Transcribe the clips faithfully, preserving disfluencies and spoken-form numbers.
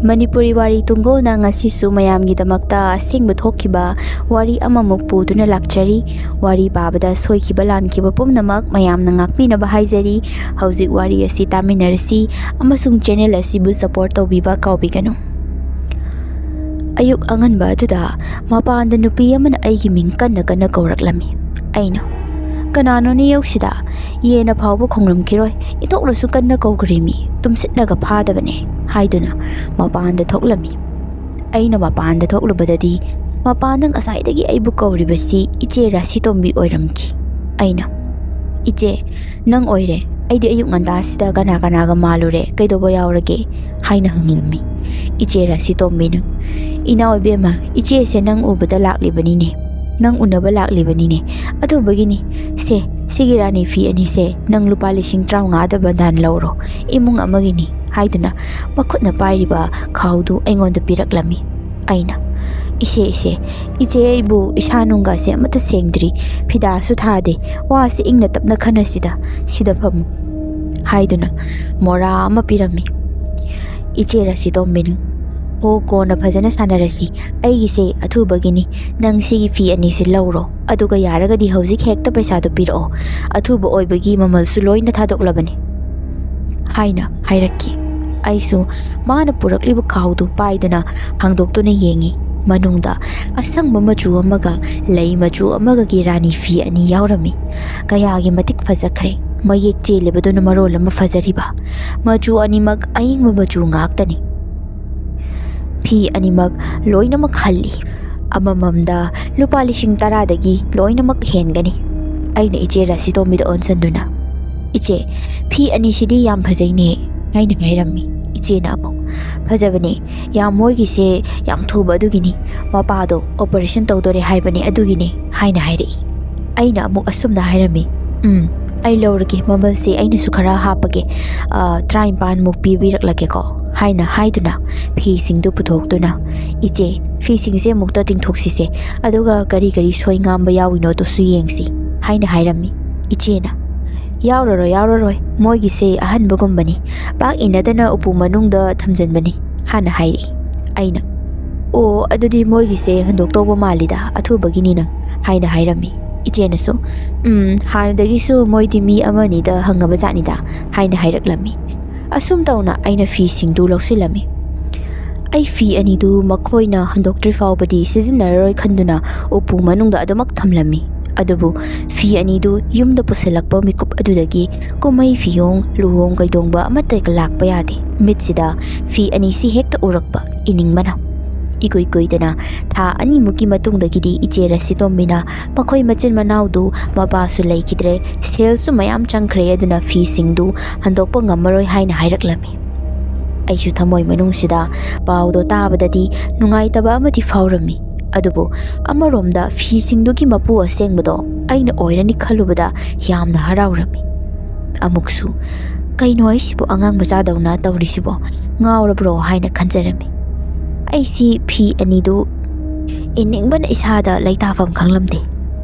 ꯃꯅꯤꯄꯨꯔꯤ ꯋꯥꯔꯤ ꯇꯨꯡꯒꯣꯜꯅ ꯉꯁꯤꯁꯨ ꯃꯌꯥꯝꯒꯤꯗꯃꯛꯇ ꯑꯁꯦꯡꯕ ꯊꯣꯛꯈꯤꯕ ꯋꯥꯔꯤ ꯑꯃꯃꯨꯛ ꯄꯨꯗꯨꯅ ꯂꯥꯛꯆꯔꯤ꯫ ꯋꯥꯔꯤ ꯄꯥꯕꯗ ꯁꯣꯏꯈꯤꯕ ꯂꯥꯟꯈꯤꯕ ꯄꯨꯝꯅꯃꯛ ꯃꯌꯥꯝꯅ ꯉꯥꯛꯄꯤꯅꯕ ꯍꯥꯏꯖꯔꯤ꯫ ꯍꯧꯖꯤꯛ ꯋꯥꯔꯤ ꯑꯁꯤ ꯇꯥꯃꯤꯟꯅꯔꯁꯤ ꯑꯃꯁꯨꯡ channel ꯑꯁꯤꯕꯨ support ꯇꯧꯕꯤꯕ ꯀꯥꯎꯕꯤꯒꯅꯨ꯫ ꯑꯌꯨꯛ ꯑꯉꯟꯕ ꯑꯗꯨꯗ ꯃꯄꯥꯟꯗ ꯅꯨꯄꯤ ꯑꯃꯅ ꯑꯩꯒꯤ ꯃꯤꯡ ꯀꯟꯅ ꯀꯟꯅ ꯀꯧꯔꯛꯂꯝꯃꯤ꯫ ꯑꯩꯅ, "ꯀꯅꯥꯅꯣꯅꯦ ꯌꯧꯁꯤꯗ? ꯌꯦꯟꯅ ꯐꯥꯎꯕ ꯈꯣꯡꯂꯝꯈꯤꯔꯣꯏ, ꯏꯇꯣꯛꯅꯁꯨ ꯀꯟꯅ ꯀꯧꯈ꯭ꯔꯦꯃꯤ, ꯇꯨꯝꯁꯤꯠꯅꯒ ꯐꯥꯗꯕꯅꯦ" ꯍꯥꯏꯗꯨꯅ ꯃꯄꯥꯟꯗ ꯊꯣꯛꯂꯝꯃꯤ꯫ ꯑꯩꯅ ꯃꯄꯥꯟꯗ ꯊꯣꯛꯂꯨꯕꯗꯗꯤ ꯃꯄꯥꯟꯗ ꯉꯁꯥꯏꯗꯒꯤ ꯑꯩꯕꯨ ꯀꯧꯔꯤꯕꯁꯤ ꯏꯆꯦ ꯔꯥꯁꯤꯇꯣꯝꯕꯤ ꯑꯣꯏꯔꯝꯈꯤ꯫ ꯑꯩꯅ, "ꯏꯆꯦ, ꯅꯪ ꯑꯣꯏꯔꯦ꯫ ꯑꯩꯗꯤ ꯑꯌꯨꯛ ꯉꯟꯇꯥꯁꯤꯗ ꯀꯅꯥ ꯀꯅꯥꯒ ꯃꯥꯜꯂꯨꯔꯦ, ꯀꯩꯗꯧꯕ ꯌꯥꯎꯔꯒꯦ?" ꯍꯥꯏꯅ ꯍꯪꯂꯝꯃꯤ꯫ ꯏꯆꯦ ꯔꯥꯁꯤꯇꯣꯝꯕꯤꯅ, "ꯏꯅꯥꯎ ꯏꯕꯦꯝꯃ, ꯏꯆꯦꯁꯦ ꯅꯪ ꯎꯕꯗ ꯂꯥꯛꯂꯤꯕꯅꯤꯅꯦ꯫ ꯅꯪ ꯎꯅꯕ ꯂꯥꯛꯂꯤꯕꯅꯤꯅꯦ꯫ ꯑꯗꯨꯕꯒꯤꯅꯤ꯫ ꯁꯦ, ꯁꯤꯒꯤ ꯔꯥꯅꯤ ꯐꯤ ꯑꯅꯤꯁꯦ ꯅꯪ ꯂꯨꯄꯥ ꯂꯤꯁꯤꯡ ꯇꯔꯥꯃꯉꯥꯗ ꯕꯟꯗꯥꯟ ꯂꯧꯔꯣ꯫ ꯏꯃꯨꯡ ꯑꯃꯒꯤꯅꯤ" ꯍꯥꯏꯗꯨꯅ ꯃꯈꯨꯠꯅ ꯄꯥꯏꯔꯤꯕ ꯈꯥꯎꯗꯨ ꯑꯩꯉꯣꯟꯗ ꯄꯤꯔꯛꯂꯝꯃꯤ꯫ ꯑꯩꯅ, "ꯏꯆꯦ, ꯏꯆꯦ, ꯏꯆꯦ, ꯑꯩꯕꯨ ꯏꯁꯥ ꯅꯨꯡꯒꯁꯦ ꯑꯃꯠꯇ ꯁꯦꯡꯗ꯭ꯔꯤ, ꯐꯤꯗꯥꯁꯨ ꯊꯥꯗꯦ, ꯋꯥꯁꯦ ꯏꯪꯅ ꯇꯞꯅ ꯈꯟꯅꯁꯤꯗ, ꯁꯤꯗ ꯐꯝꯃꯨ" ꯍꯥꯏꯗꯨꯅ ꯃꯣꯔꯥ ꯑꯃ ꯄꯤꯔꯝꯃꯤ꯫ ꯏꯆꯦ ꯔꯥꯁꯤꯇꯣꯝꯕꯤꯅ, "ꯍꯣ, ꯀꯣꯟꯅ ꯐꯖꯅ ꯁꯥꯟꯅꯔꯁꯤ, ꯑꯩꯒꯤꯁꯦ ꯑꯊꯨꯕꯒꯤꯅꯤ, ꯅꯪ ꯁꯤꯒꯤ ꯐꯤ ꯑꯅꯤꯁꯦ ꯂꯧꯔꯣ, ꯑꯗꯨꯒ ꯌꯥꯔꯒꯗꯤ ꯍꯧꯖꯤꯛ ꯍꯦꯛꯇ ꯄꯩꯁꯥꯗꯣ ꯄꯤꯔꯛꯑꯣ, ꯑꯊꯨꯕ ꯑꯣꯏꯕꯒꯤ ꯃꯃꯜꯁꯨ ꯂꯣꯏꯅ ꯊꯥꯗꯣꯛꯂꯕꯅꯤ" ꯍꯥꯏꯅ ꯍꯥꯏꯔꯛꯈꯤ꯫ ꯑꯩꯁꯨ ꯃꯥꯅ ꯄꯨꯔꯛꯂꯤꯕ ꯈꯥꯎꯗꯨ ꯄꯥꯏꯗꯨꯅ ꯍꯥꯡꯗꯣꯛꯇꯨꯅ ꯌꯦꯡꯉꯤ꯫ ꯃꯅꯨꯡꯗ ꯑꯁꯪꯕ ꯃꯆꯨ ꯑꯃꯒ ꯂꯩ ꯃꯆꯨ ꯑꯃꯒꯒꯤ ꯔꯥꯅꯤ ꯐꯤ ꯑꯅꯤ ꯌꯥꯎꯔꯝꯃꯤ꯫ ꯀꯌꯥꯒꯤ ꯃꯇꯤꯛ ꯐꯖꯈ꯭ꯔꯦ! ꯃꯌꯦꯛ ꯆꯦꯜꯂꯤꯕꯗꯨꯅ ꯃꯔꯣꯜ ꯑꯃ ꯐꯖꯔꯤꯕ꯫ ꯃꯆꯨ ꯑꯅꯤꯃꯛ ꯑꯏꯪꯕ ꯃꯆꯨ ꯉꯥꯛꯇꯅꯤ꯫ ꯐꯤ ꯑꯅꯤꯃꯛ ꯂꯣꯏꯅꯃꯛ ꯍꯜꯂꯤ꯫ ꯑꯃꯃꯝꯗ ꯂꯨꯄꯥ ꯂꯤꯁꯤꯡ ꯇꯔꯥꯗꯒꯤ ꯂꯣꯏꯅꯃꯛ ꯍꯦꯟꯒꯅꯤ꯫ ꯑꯩꯅ ꯏꯆꯦ ꯔꯥꯁꯤꯇꯣꯝꯕꯤꯗ ꯑꯣꯟꯁꯤꯟꯗꯨꯅ, "ꯏꯆꯦ, ꯐꯤ ꯑꯅꯤꯁꯤꯗꯤ ꯌꯥꯝ ꯐꯖꯩꯅꯦ" ꯍꯥꯏꯅ ꯍꯥꯏꯔꯝꯃꯤ꯫ ꯏꯆꯦꯅ ꯑꯃꯨꯛ, "ꯐꯖꯕꯅꯦ, ꯌꯥꯝ, ꯃꯣꯏꯒꯤꯁꯦ ꯌꯥꯝ ꯊꯨꯕ ꯑꯗꯨꯒꯤꯅꯤ, ꯃꯄꯥꯗꯣ operation ꯇꯧꯗꯣꯔꯦ ꯍꯥꯏꯕꯅꯦ ꯑꯗꯨꯒꯤꯅꯦ" ꯍꯥꯏꯅ ꯍꯥꯏꯔꯛꯏ꯫ ꯑꯩꯅ ꯑꯃꯨꯛ ꯑꯁꯨꯝꯅ ꯍꯥꯏꯔꯝꯃꯤ, "ꯎꯝ, ꯑꯩ ꯂꯧꯔꯒꯦ, ꯃꯃꯜꯁꯦ ꯑꯩꯅꯁꯨ ꯈꯔ ꯍꯥꯞꯄꯒꯦ, ꯑ, ꯇꯔꯥꯅꯤꯄꯥꯟꯃꯨꯛ ꯄꯤꯕꯤꯔꯛꯂꯒꯦꯀꯣ" ꯍꯥꯏꯅ ꯍꯥꯏꯗꯨꯅ ꯐꯤꯁꯤꯡꯗꯨ ꯄꯨꯊꯣꯛꯇꯨꯅ, "ꯏꯆꯦ, ꯐꯤꯁꯤꯡꯁꯦ ꯑꯃꯨꯛꯇ ꯇꯤꯡꯊꯣꯛꯁꯤꯁꯦ, ꯑꯗꯨꯒ ꯀꯔꯤ ꯀꯔꯤ ꯁꯣꯏ ꯉꯥꯝꯕ ꯌꯥꯎꯏꯅꯣꯗꯨꯁꯨ ꯌꯦꯡꯁꯤ" ꯍꯥꯏꯅ ꯍꯥꯏꯔꯝꯃꯤ꯫ ꯏꯆꯦꯅ, "ꯌꯥꯎꯔꯔꯣꯏ, ꯌꯥꯎꯔꯔꯣꯏ, ꯃꯣꯏꯒꯤꯁꯦ ꯑꯍꯟꯕꯒꯨꯝꯕꯅꯤ, ꯄꯥꯛ ꯏꯟꯅꯗꯅ ꯎꯄꯨ ꯃꯅꯨꯡꯗ ꯊꯝꯖꯟꯕꯅꯤ" ꯍꯥꯏꯅ ꯍꯥꯏꯔꯛꯏ꯫ ꯑꯩꯅ, "ꯑꯣ, ꯑꯗꯨꯗꯤ ꯃꯣꯏꯒꯤꯁꯦ ꯍꯟꯗꯣꯛꯇꯧꯕ ꯃꯥꯜꯂꯤꯗ, ꯑꯊꯨꯕꯒꯤꯅꯤꯅ" ꯍꯥꯏꯅ ꯍꯥꯏꯔꯝꯃꯤ꯫ ꯏꯆꯦꯅꯁꯨ, "ꯎꯝ, ꯍꯥꯟꯅꯗꯒꯤꯁꯨ ꯃꯣꯏꯗꯤ ꯃꯤ ꯑꯃ ꯑꯅꯤꯗ ꯍꯪꯉꯕ ꯖꯥꯠꯅꯤꯗ" ꯍꯥꯏꯅ ꯍꯥꯏꯔꯛꯂꯝꯃꯤ꯫ ꯑꯁꯨꯝ ꯇꯧꯅ ꯑꯩꯅ ꯐꯤꯁꯤꯡꯗꯨ ꯂꯧꯁꯤꯜꯂꯝꯃꯤ꯫ ꯑꯩ ꯐꯤ ꯑꯅꯤꯗꯨ ꯃꯈꯣꯏꯅ ꯍꯟꯗꯣꯛꯇ꯭ꯔꯤ ꯐꯥꯎꯕꯗꯤ ꯁꯤꯖꯤꯟꯅꯔꯔꯣꯏ ꯈꯟꯗꯨꯅ ꯎꯄꯨ ꯃꯅꯨꯡꯗ ꯑꯗꯨꯃꯛ ꯊꯝꯂꯝꯃꯤ꯫ ꯑꯗꯨꯕꯨ ꯐꯤ ꯑꯅꯤꯗꯨ ꯌꯨꯝꯗ ꯄꯨꯁꯤꯜꯂꯛꯄ ꯃꯤꯀꯨꯞ ꯑꯗꯨꯗꯒꯤ ꯀꯨꯝꯍꯩ ꯐꯤꯌꯣꯡ, ꯂꯨꯍꯣꯡ ꯀꯩꯗꯣꯡꯕ ꯑꯃꯠꯇ ꯂꯥꯛꯄ ꯌꯥꯗꯦ꯫ ꯃꯤꯠꯁꯤꯗ ꯐꯤ ꯑꯅꯤꯁꯤ ꯍꯦꯛꯇ ꯎꯔꯛꯄ, ꯏꯅꯤꯡꯕꯅ꯫ ꯏꯀꯨꯏ ꯀꯨꯏꯗꯅ ꯊꯥ ꯑꯅꯤꯃꯨꯛꯀꯤ ꯃꯇꯨꯡꯗꯒꯤꯗꯤ ꯏꯆꯦ ꯔꯁꯤꯇꯣꯝꯕꯤꯅ ꯃꯈꯣꯏ ꯃꯆꯤꯟ ꯃꯅꯥꯎꯗꯨ ꯃꯄꯥꯁꯨ ꯂꯩꯈꯤꯗ꯭ꯔꯦ, ꯁꯦꯜꯁꯨ ꯃꯌꯥꯝ ꯆꯪꯈ꯭ꯔꯦ, ꯑꯗꯨꯅ ꯐꯤꯁꯤꯡꯗꯨ ꯍꯟꯗꯣꯛꯄ ꯉꯝꯃꯔꯣꯏ ꯍꯥꯏꯅ ꯍꯥꯏꯔꯛꯂꯝꯃꯤ꯫ ꯑꯩꯁꯨ ꯊꯃꯣꯏ ꯃꯅꯨꯡꯁꯤꯗ ꯄꯥꯎꯗꯣ ꯇꯥꯕꯗꯗꯤ ꯅꯨꯡꯉꯥꯏꯇꯕ ꯑꯃꯗꯤ ꯐꯥꯎꯔꯝꯃꯤ꯫ ꯑꯗꯨꯕꯨ ꯑꯃꯔꯣꯝꯗ ꯐꯤꯁꯤꯡꯗꯨꯒꯤ ꯃꯄꯨ ꯑꯁꯦꯡꯕꯗꯣ ꯑꯩꯅ ꯑꯣꯏꯔꯅꯤ ꯈꯜꯂꯨꯕꯗ ꯌꯥꯝꯅ ꯍꯔꯥꯎꯔꯝꯃꯤ꯫ ꯑꯃꯨꯛꯁꯨ, "ꯀꯩꯅꯣ ꯑꯩꯁꯤꯕꯨ ꯑꯉꯥꯡ ꯃꯆꯥꯗꯧꯅ ꯇꯧꯔꯤꯁꯤꯕꯣ? ꯉꯥꯎꯔꯕ꯭ꯔꯣ?" ꯍꯥꯏꯅ ꯈꯟꯖꯔꯝꯃꯤ꯫ ꯑꯩꯁꯤ ꯐꯤ ꯑꯅꯤꯗꯨ ꯏꯅꯤꯡꯕꯅ ꯏꯁꯥꯗ ꯂꯩꯇꯥꯐꯝ ꯈꯪꯂꯝꯗꯦ꯫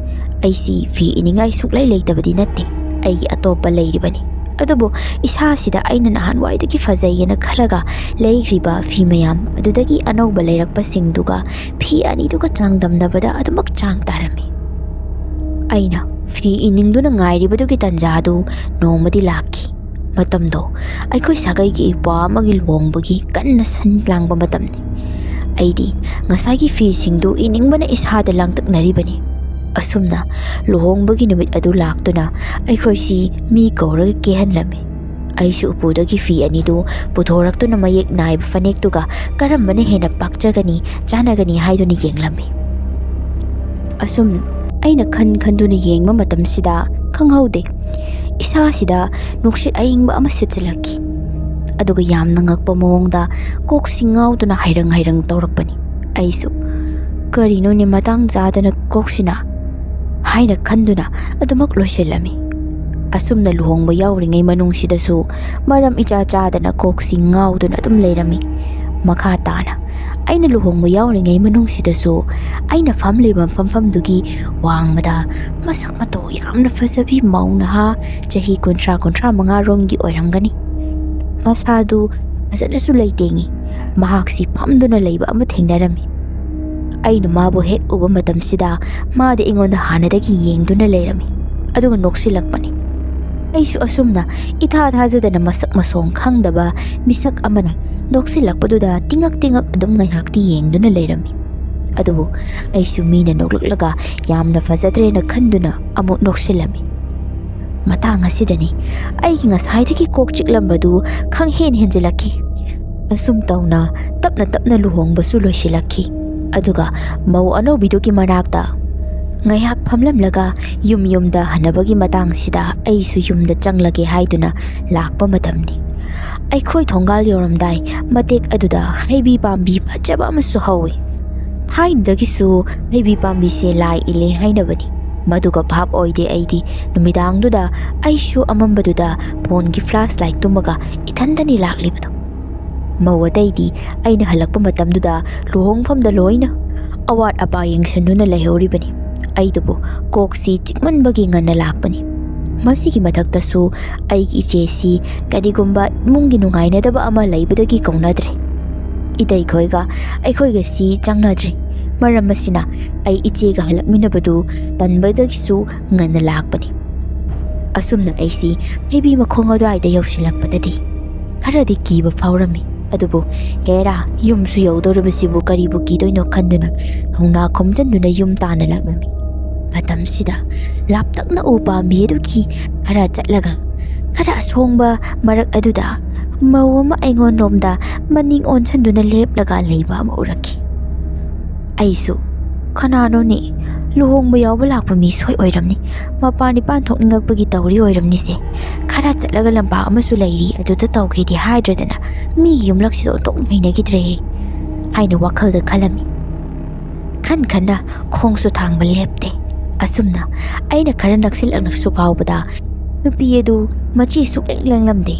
ꯑꯩꯁꯤ ꯐꯤ ꯏꯅꯤꯡꯉꯥꯏ ꯁꯨꯛꯂꯩ ꯂꯩꯇꯕꯗꯤ ꯅꯠꯇꯦ, ꯑꯩꯒꯤ ꯑꯇꯣꯞꯄ ꯂꯩꯔꯤꯕꯅꯤ꯫ ꯑꯗꯨꯕꯨ ꯏꯁꯥꯁꯤꯗ ꯑꯩꯅ ꯅꯍꯥꯟꯋꯥꯏꯗꯒꯤ ꯐꯖꯩꯌꯦꯅ ꯈꯜꯂꯒ ꯂꯩꯈ꯭ꯔꯤꯕ ꯐꯤ ꯃꯌꯥꯝ ꯑꯗꯨꯗꯒꯤ ꯑꯅꯧꯕ ꯂꯩꯔꯛꯄꯁꯤꯡꯗꯨꯒ ꯐꯤ ꯑꯅꯤꯗꯨꯒ ꯆꯥꯡꯗꯝꯅꯕꯗ ꯑꯗꯨꯃꯛ ꯆꯥꯡ ꯇꯥꯔꯝꯃꯤ꯫ ꯑꯩꯅ ꯐꯤ ꯏꯅꯤꯡꯗꯨꯅ ꯉꯥꯏꯔꯤꯕꯗꯨꯒꯤ ꯇꯟꯖꯥꯗꯨ ꯅꯣꯡꯃꯗꯤ ꯂꯥꯛꯈꯤ꯫ ꯃꯇꯝꯗꯣ ꯑꯩꯈꯣꯏ ꯁꯥꯒꯩꯒꯤ ꯏꯄ꯭ꯋꯥ ꯑꯃꯒꯤ ꯂꯨꯍꯣꯡꯕꯒꯤ ꯀꯟꯅ ꯁꯤꯟ ꯂꯥꯡꯕ ꯃꯇꯝꯅꯤ꯫ ꯑꯩꯗꯤ ꯉꯁꯥꯏꯒꯤ ꯐꯤꯁꯤꯡꯗꯨ ꯏꯅꯤꯡꯕꯅ ꯏꯁꯥꯗ ꯂꯥꯡꯇꯛꯅꯔꯤꯕꯅꯤ꯫ ꯑꯁꯨꯝꯅ ꯂꯨꯍꯣꯡꯕꯒꯤ ꯅꯨꯃꯤꯠ ꯑꯗꯨ ꯂꯥꯛꯇꯨꯅ ꯑꯩꯈꯣꯏꯁꯤ ꯃꯤ ꯀꯧꯔꯒ ꯀꯦꯍꯟꯂꯝꯃꯤ꯫ ꯑꯩꯁꯨ ꯎꯄꯨꯗꯒꯤ ꯐꯤ ꯑꯅꯤꯗꯨ ꯄꯨꯊꯣꯔꯛꯇꯨꯅ ꯃꯌꯦꯛ ꯅꯥꯏꯕ ꯐꯅꯦꯛꯇꯨꯒ ꯀꯔꯝꯕꯅ ꯍꯦꯟꯅ ꯄꯥꯛꯆꯒꯅꯤ, ꯆꯥꯟꯅꯒꯅꯤ ꯍꯥꯏꯗꯨꯅ ꯌꯦꯡꯂꯝꯃꯤ꯫ ꯑꯁꯨꯝ ꯑꯩꯅ ꯈꯟ ꯈꯟꯗꯨꯅ ꯌꯦꯡꯕ ꯃꯇꯝꯁꯤꯗ ꯈꯪꯍꯧꯗꯦ, ꯏꯁꯥꯁꯤꯗ ꯅꯨꯡꯁꯤꯠ ꯑꯏꯪꯕ ꯑꯃ ꯁꯤꯠꯆꯤꯜꯂꯛꯈꯤ꯫ ꯑꯗꯨꯒ ꯌꯥꯝꯅ ꯉꯛꯄ ꯃꯑꯣꯡꯗ ꯀꯣꯛꯁꯤ ꯉꯥꯎꯗꯨꯅ ꯍꯥꯏꯔꯪ ꯍꯥꯏꯔꯪ ꯇꯧꯔꯛꯄꯅꯤ꯫ ꯑꯩꯁꯨ, "ꯀꯔꯤꯅꯣꯅꯦ ꯃꯇꯥꯡ ꯆꯥꯗꯅ ꯀꯣꯛꯁꯤꯅ?" ꯍꯥꯏꯅ ꯈꯟꯗꯨꯅ ꯑꯗꯨꯃꯛ ꯂꯣꯏꯁꯤꯜꯂꯝꯃꯤ꯫ ꯑꯁꯨꯝꯅ ꯂꯨꯍꯣꯡꯕ ꯌꯥꯎꯔꯤꯉꯩ ꯃꯅꯨꯡꯁꯤꯗꯁꯨ ꯃꯔꯝ ꯏꯆꯥ ꯆꯥꯗꯅ ꯀꯣꯛꯁꯤ ꯉꯥꯎꯗꯨꯅ ꯑꯗꯨꯝ ꯂꯩꯔꯝꯃꯤ꯫ ꯃꯈꯥ ꯇꯥꯅ ꯑꯩꯅ ꯂꯨꯍꯣꯡꯕ ꯌꯥꯎꯔꯤꯉꯩ ꯃꯅꯨꯡꯁꯤꯗꯁꯨ ꯑꯩꯅ ꯐꯝꯂꯤꯕ ꯐꯝꯐꯝꯗꯨꯒꯤ ꯋꯥꯡꯃꯗ ꯃꯁꯛ ꯃꯇꯧ ꯌꯥꯝꯅ ꯐꯖꯕꯤ ꯃꯧ ꯅꯍꯥ, ꯆꯍꯤ ꯀꯨꯟꯊ꯭ꯔꯥ, ꯀꯨꯟꯊ꯭ꯔꯥ ꯃꯉꯥ ꯔꯣꯝꯒꯤ ꯑꯣꯏꯔꯝꯒꯅꯤ, ꯃꯁꯥꯗꯨ ꯐꯖꯅꯁꯨ ꯂꯩꯇꯦꯡꯉꯤ꯫ ꯃꯍꯥꯛꯁꯤ ꯐꯝꯗꯨꯅ ꯂꯩꯕ ꯑꯃ ꯊꯦꯡꯅꯔꯝꯃꯤ꯫ ꯑꯩꯅ ꯃꯥꯕꯨ ꯍꯦꯛ ꯎꯕ ꯃꯇꯝꯁꯤꯗ ꯃꯥꯗꯤ ꯑꯩꯉꯣꯟꯗ ꯍꯥꯟꯅꯗꯒꯤ ꯌꯦꯡꯗꯨꯅ ꯂꯩꯔꯝꯃꯤ, ꯑꯗꯨꯒ ꯅꯣꯛꯁꯤꯜꯂꯛꯄꯅꯤ꯫ ꯑꯩꯁꯨ ꯑꯁꯨꯝꯅ ꯏꯊꯥ ꯊꯥꯖꯗꯅ ꯃꯁꯛ ꯃꯁꯣꯡ ꯈꯪꯗꯕ ꯃꯤꯁꯛ ꯑꯃꯅ ꯅꯣꯛꯁꯤꯜꯂꯛꯄꯗꯨꯗ ꯇꯤꯉꯛ ꯇꯤꯉꯛ ꯑꯗꯨꯝ ꯉꯥꯏꯍꯥꯛꯇꯤ ꯌꯦꯡꯗꯨꯅ ꯂꯩꯔꯝꯃꯤ꯫ ꯑꯗꯨꯕꯨ ꯑꯩꯁꯨ ꯃꯤꯅ ꯅꯣꯛꯂꯛꯂꯒ ꯌꯥꯝꯅ ꯐꯖꯗ꯭ꯔꯦꯅ ꯈꯟꯗꯨꯅ ꯑꯃꯨꯛ ꯅꯣꯛꯁꯤꯜꯂꯝꯃꯤ꯫ ꯃꯇꯥꯡ ꯑꯁꯤꯗꯅꯤ ꯑꯩꯒꯤ ꯉꯁꯥꯏꯗꯒꯤ ꯀꯣꯛ ꯆꯤꯛꯂꯝꯕꯗꯨ ꯈꯪꯍꯦꯟ ꯍꯦꯟꯖꯤꯜꯂꯛꯈꯤ꯫ ꯑꯁꯨꯝ ꯇꯧꯅ ꯇꯞꯅ ꯇꯞꯅ ꯂꯨꯍꯣꯡꯕꯁꯨ ꯂꯣꯏꯁꯤꯜꯂꯛꯈꯤ꯫ ꯑꯗꯨꯒ ꯃꯧ ꯑꯅꯧꯕꯤꯗꯨꯒꯤ ꯃꯅꯥꯛꯇ ꯉꯥꯏꯍꯥꯛ ꯐꯝꯂꯝꯂꯒ ꯌꯨꯝ ꯌꯨꯝꯗ ꯍꯟꯅꯕꯒꯤ ꯃꯇꯥꯡꯁꯤꯗ ꯑꯩꯁꯨ ꯌꯨꯝꯗ ꯆꯪꯂꯒꯦ ꯍꯥꯏꯗꯨꯅ ꯂꯥꯛꯄ ꯃꯇꯝꯅꯤ꯫ ꯑꯩꯈꯣꯏ ꯊꯣꯡꯒꯥꯜ ꯌꯧꯔꯝꯗꯥꯏ ꯃꯇꯦꯛ ꯑꯗꯨꯗ ꯍꯩꯕꯤ ꯄꯥꯝꯕꯤ ꯐꯖꯕ ꯑꯃꯁꯨ ꯍꯧꯋꯤ꯫ ꯊꯥꯏꯅꯗꯒꯤꯁꯨ ꯍꯩꯕꯤ ꯄꯥꯝꯕꯤꯁꯦ ꯂꯥꯏ ꯏꯜꯂꯦ ꯍꯥꯏꯅꯕꯅꯤ꯫ ꯃꯗꯨꯒ ꯚꯥꯞ ꯑꯣꯏꯗꯦ ꯑꯩꯗꯤ ꯅꯨꯃꯤꯗꯥꯡꯗꯨꯗ ꯑꯩꯁꯨ ꯑꯃꯝꯕꯗꯨꯗ ꯐꯣꯟꯒꯤ ꯐ꯭ꯂꯥꯁ ꯂꯥꯏꯠ ꯇꯨꯝꯃꯒ ꯏꯊꯟꯇꯅꯤ ꯂꯥꯛꯂꯤꯕꯗꯣ꯫ ꯃꯧ ꯑꯇꯩꯗꯤ ꯑꯩꯅ ꯍꯜꯂꯛꯄ ꯃꯇꯝꯗꯨꯗ ꯂꯨꯍꯣꯡꯐꯝꯗ ꯂꯣꯏꯅ ꯑꯋꯥꯠ ꯑꯄꯥ ꯌꯦꯡꯁꯤꯟꯗꯨꯅ ꯂꯩꯍꯧꯔꯤꯕꯅꯤ꯫ ꯑꯩꯗꯨꯕꯨ ꯀꯣꯛꯁꯤ ꯆꯤꯛꯃꯟꯕꯒꯤ ꯉꯟꯅ ꯂꯥꯛꯄꯅꯤ꯫ ꯃꯁꯤꯒꯤ ꯃꯊꯛꯇꯁꯨ ꯑꯩꯒꯤ ꯏꯆꯦꯁꯤ ꯀꯔꯤꯒꯨꯝꯕ ꯏꯃꯨꯡꯒꯤ ꯅꯨꯡꯉꯥꯏꯅꯗꯕ ꯑꯃ ꯂꯩꯕꯗꯒꯤ ꯀꯧꯅꯗ꯭ꯔꯦ꯫ ꯏꯇꯩꯈꯣꯏꯒ ꯑꯩꯈꯣꯏꯒꯁꯤ ꯆꯪꯅꯗ꯭ꯔꯦ꯫ ꯃꯔꯝ ꯑꯁꯤꯅ ꯑꯩ ꯏꯆꯦꯒ ꯍꯜꯂꯛꯃꯤꯟꯅꯕꯗꯨ ꯇꯟꯕꯗꯒꯤꯁꯨ ꯉꯟꯅ ꯂꯥꯛꯄꯅꯤ꯫ ꯑꯁꯨꯝꯅ ꯑꯩꯁꯤ ꯍꯩꯕꯤ ꯃꯈꯣꯡ ꯑꯗꯨꯋꯥꯏꯗ ꯌꯧꯁꯤꯜꯂꯛꯄꯗꯗꯤ ꯈꯔꯗꯤ ꯀꯤꯕ ꯐꯥꯎꯔꯝꯃꯤ꯫ ꯑꯗꯨꯕꯨ ꯍꯦꯔꯥ, ꯌꯨꯝꯁꯨ ꯌꯧꯗꯧꯔꯤꯕꯁꯤꯕꯨ ꯀꯔꯤꯕꯨ ꯀꯤꯗꯣꯏꯅꯣ ꯈꯟꯗꯨꯅ ꯊꯧꯅꯥ ꯈꯣꯝꯖꯤꯟꯗꯨꯅ ꯌꯨꯝ ꯇꯥꯟꯅ ꯂꯥꯛꯂꯝꯃꯤ꯫ ꯃꯇꯝꯁꯤꯗ ꯂꯥꯞꯇꯛꯅ ꯎ ꯄꯥꯝꯕꯤ ꯑꯗꯨꯒꯤ ꯈꯔ ꯆꯠꯂꯒ ꯈꯔ ꯑꯁꯣꯡꯕ ꯃꯔꯛ ꯑꯗꯨꯗ ꯃꯧ ꯑꯃ ꯑꯩꯉꯣꯟꯂꯣꯝꯗ ꯃꯅꯤꯡ ꯑꯣꯟꯁꯤꯟꯗꯨꯅ ꯂꯦꯞꯂꯒ ꯂꯩꯕ ꯑꯃ ꯎꯔꯛꯈꯤ꯫ ꯑꯩꯁꯨ, "ꯀꯅꯥꯅꯣꯅꯦ? ꯂꯨꯍꯣꯡꯕ ꯌꯥꯎꯕ ꯂꯥꯛꯄ ꯃꯤ ꯁꯣꯏ ꯑꯣꯏꯔꯝꯅꯤ꯫ ꯃꯄꯥꯟ ꯏꯄꯥꯟ ꯊꯣꯛꯅꯤꯡꯉꯛꯄꯒꯤ ꯇꯧꯔꯤ ꯑꯣꯏꯔꯝꯅꯤꯁꯦ꯫ ꯈꯔ ꯆꯠꯂꯒ ꯂꯝꯄꯥꯛ ꯑꯃꯁꯨ ꯂꯩꯔꯤ, ꯑꯗꯨꯗ ꯇꯧꯒꯦꯗꯤ ꯍꯥꯏꯗ꯭ꯔꯗꯅ ꯃꯤꯒꯤ ꯌꯨꯝꯂꯛꯁꯤꯗ ꯑꯣꯟꯊꯣꯛꯅ ꯍꯩꯅꯈꯤꯗ꯭ꯔꯦꯍꯦ" ꯍꯥꯏꯅ ꯋꯥꯈꯜꯗ ꯈꯜꯂꯝꯃꯤ꯫ ꯈꯟ ꯈꯟꯅ ꯈꯣꯡꯁꯨ ꯊꯥꯡꯕ ꯂꯦꯞꯇꯦ꯫ ꯑꯁꯨꯝꯅ ꯑꯩꯅ ꯈꯔ ꯅꯛꯁꯤꯜꯂꯛꯂꯛꯁꯨ ꯐꯥꯎꯕꯗ ꯅꯨꯄꯤ ꯑꯗꯨ ꯃꯆꯤ ꯁꯨꯛꯂꯦꯡ ꯂꯦꯡꯂꯝꯗꯦ꯫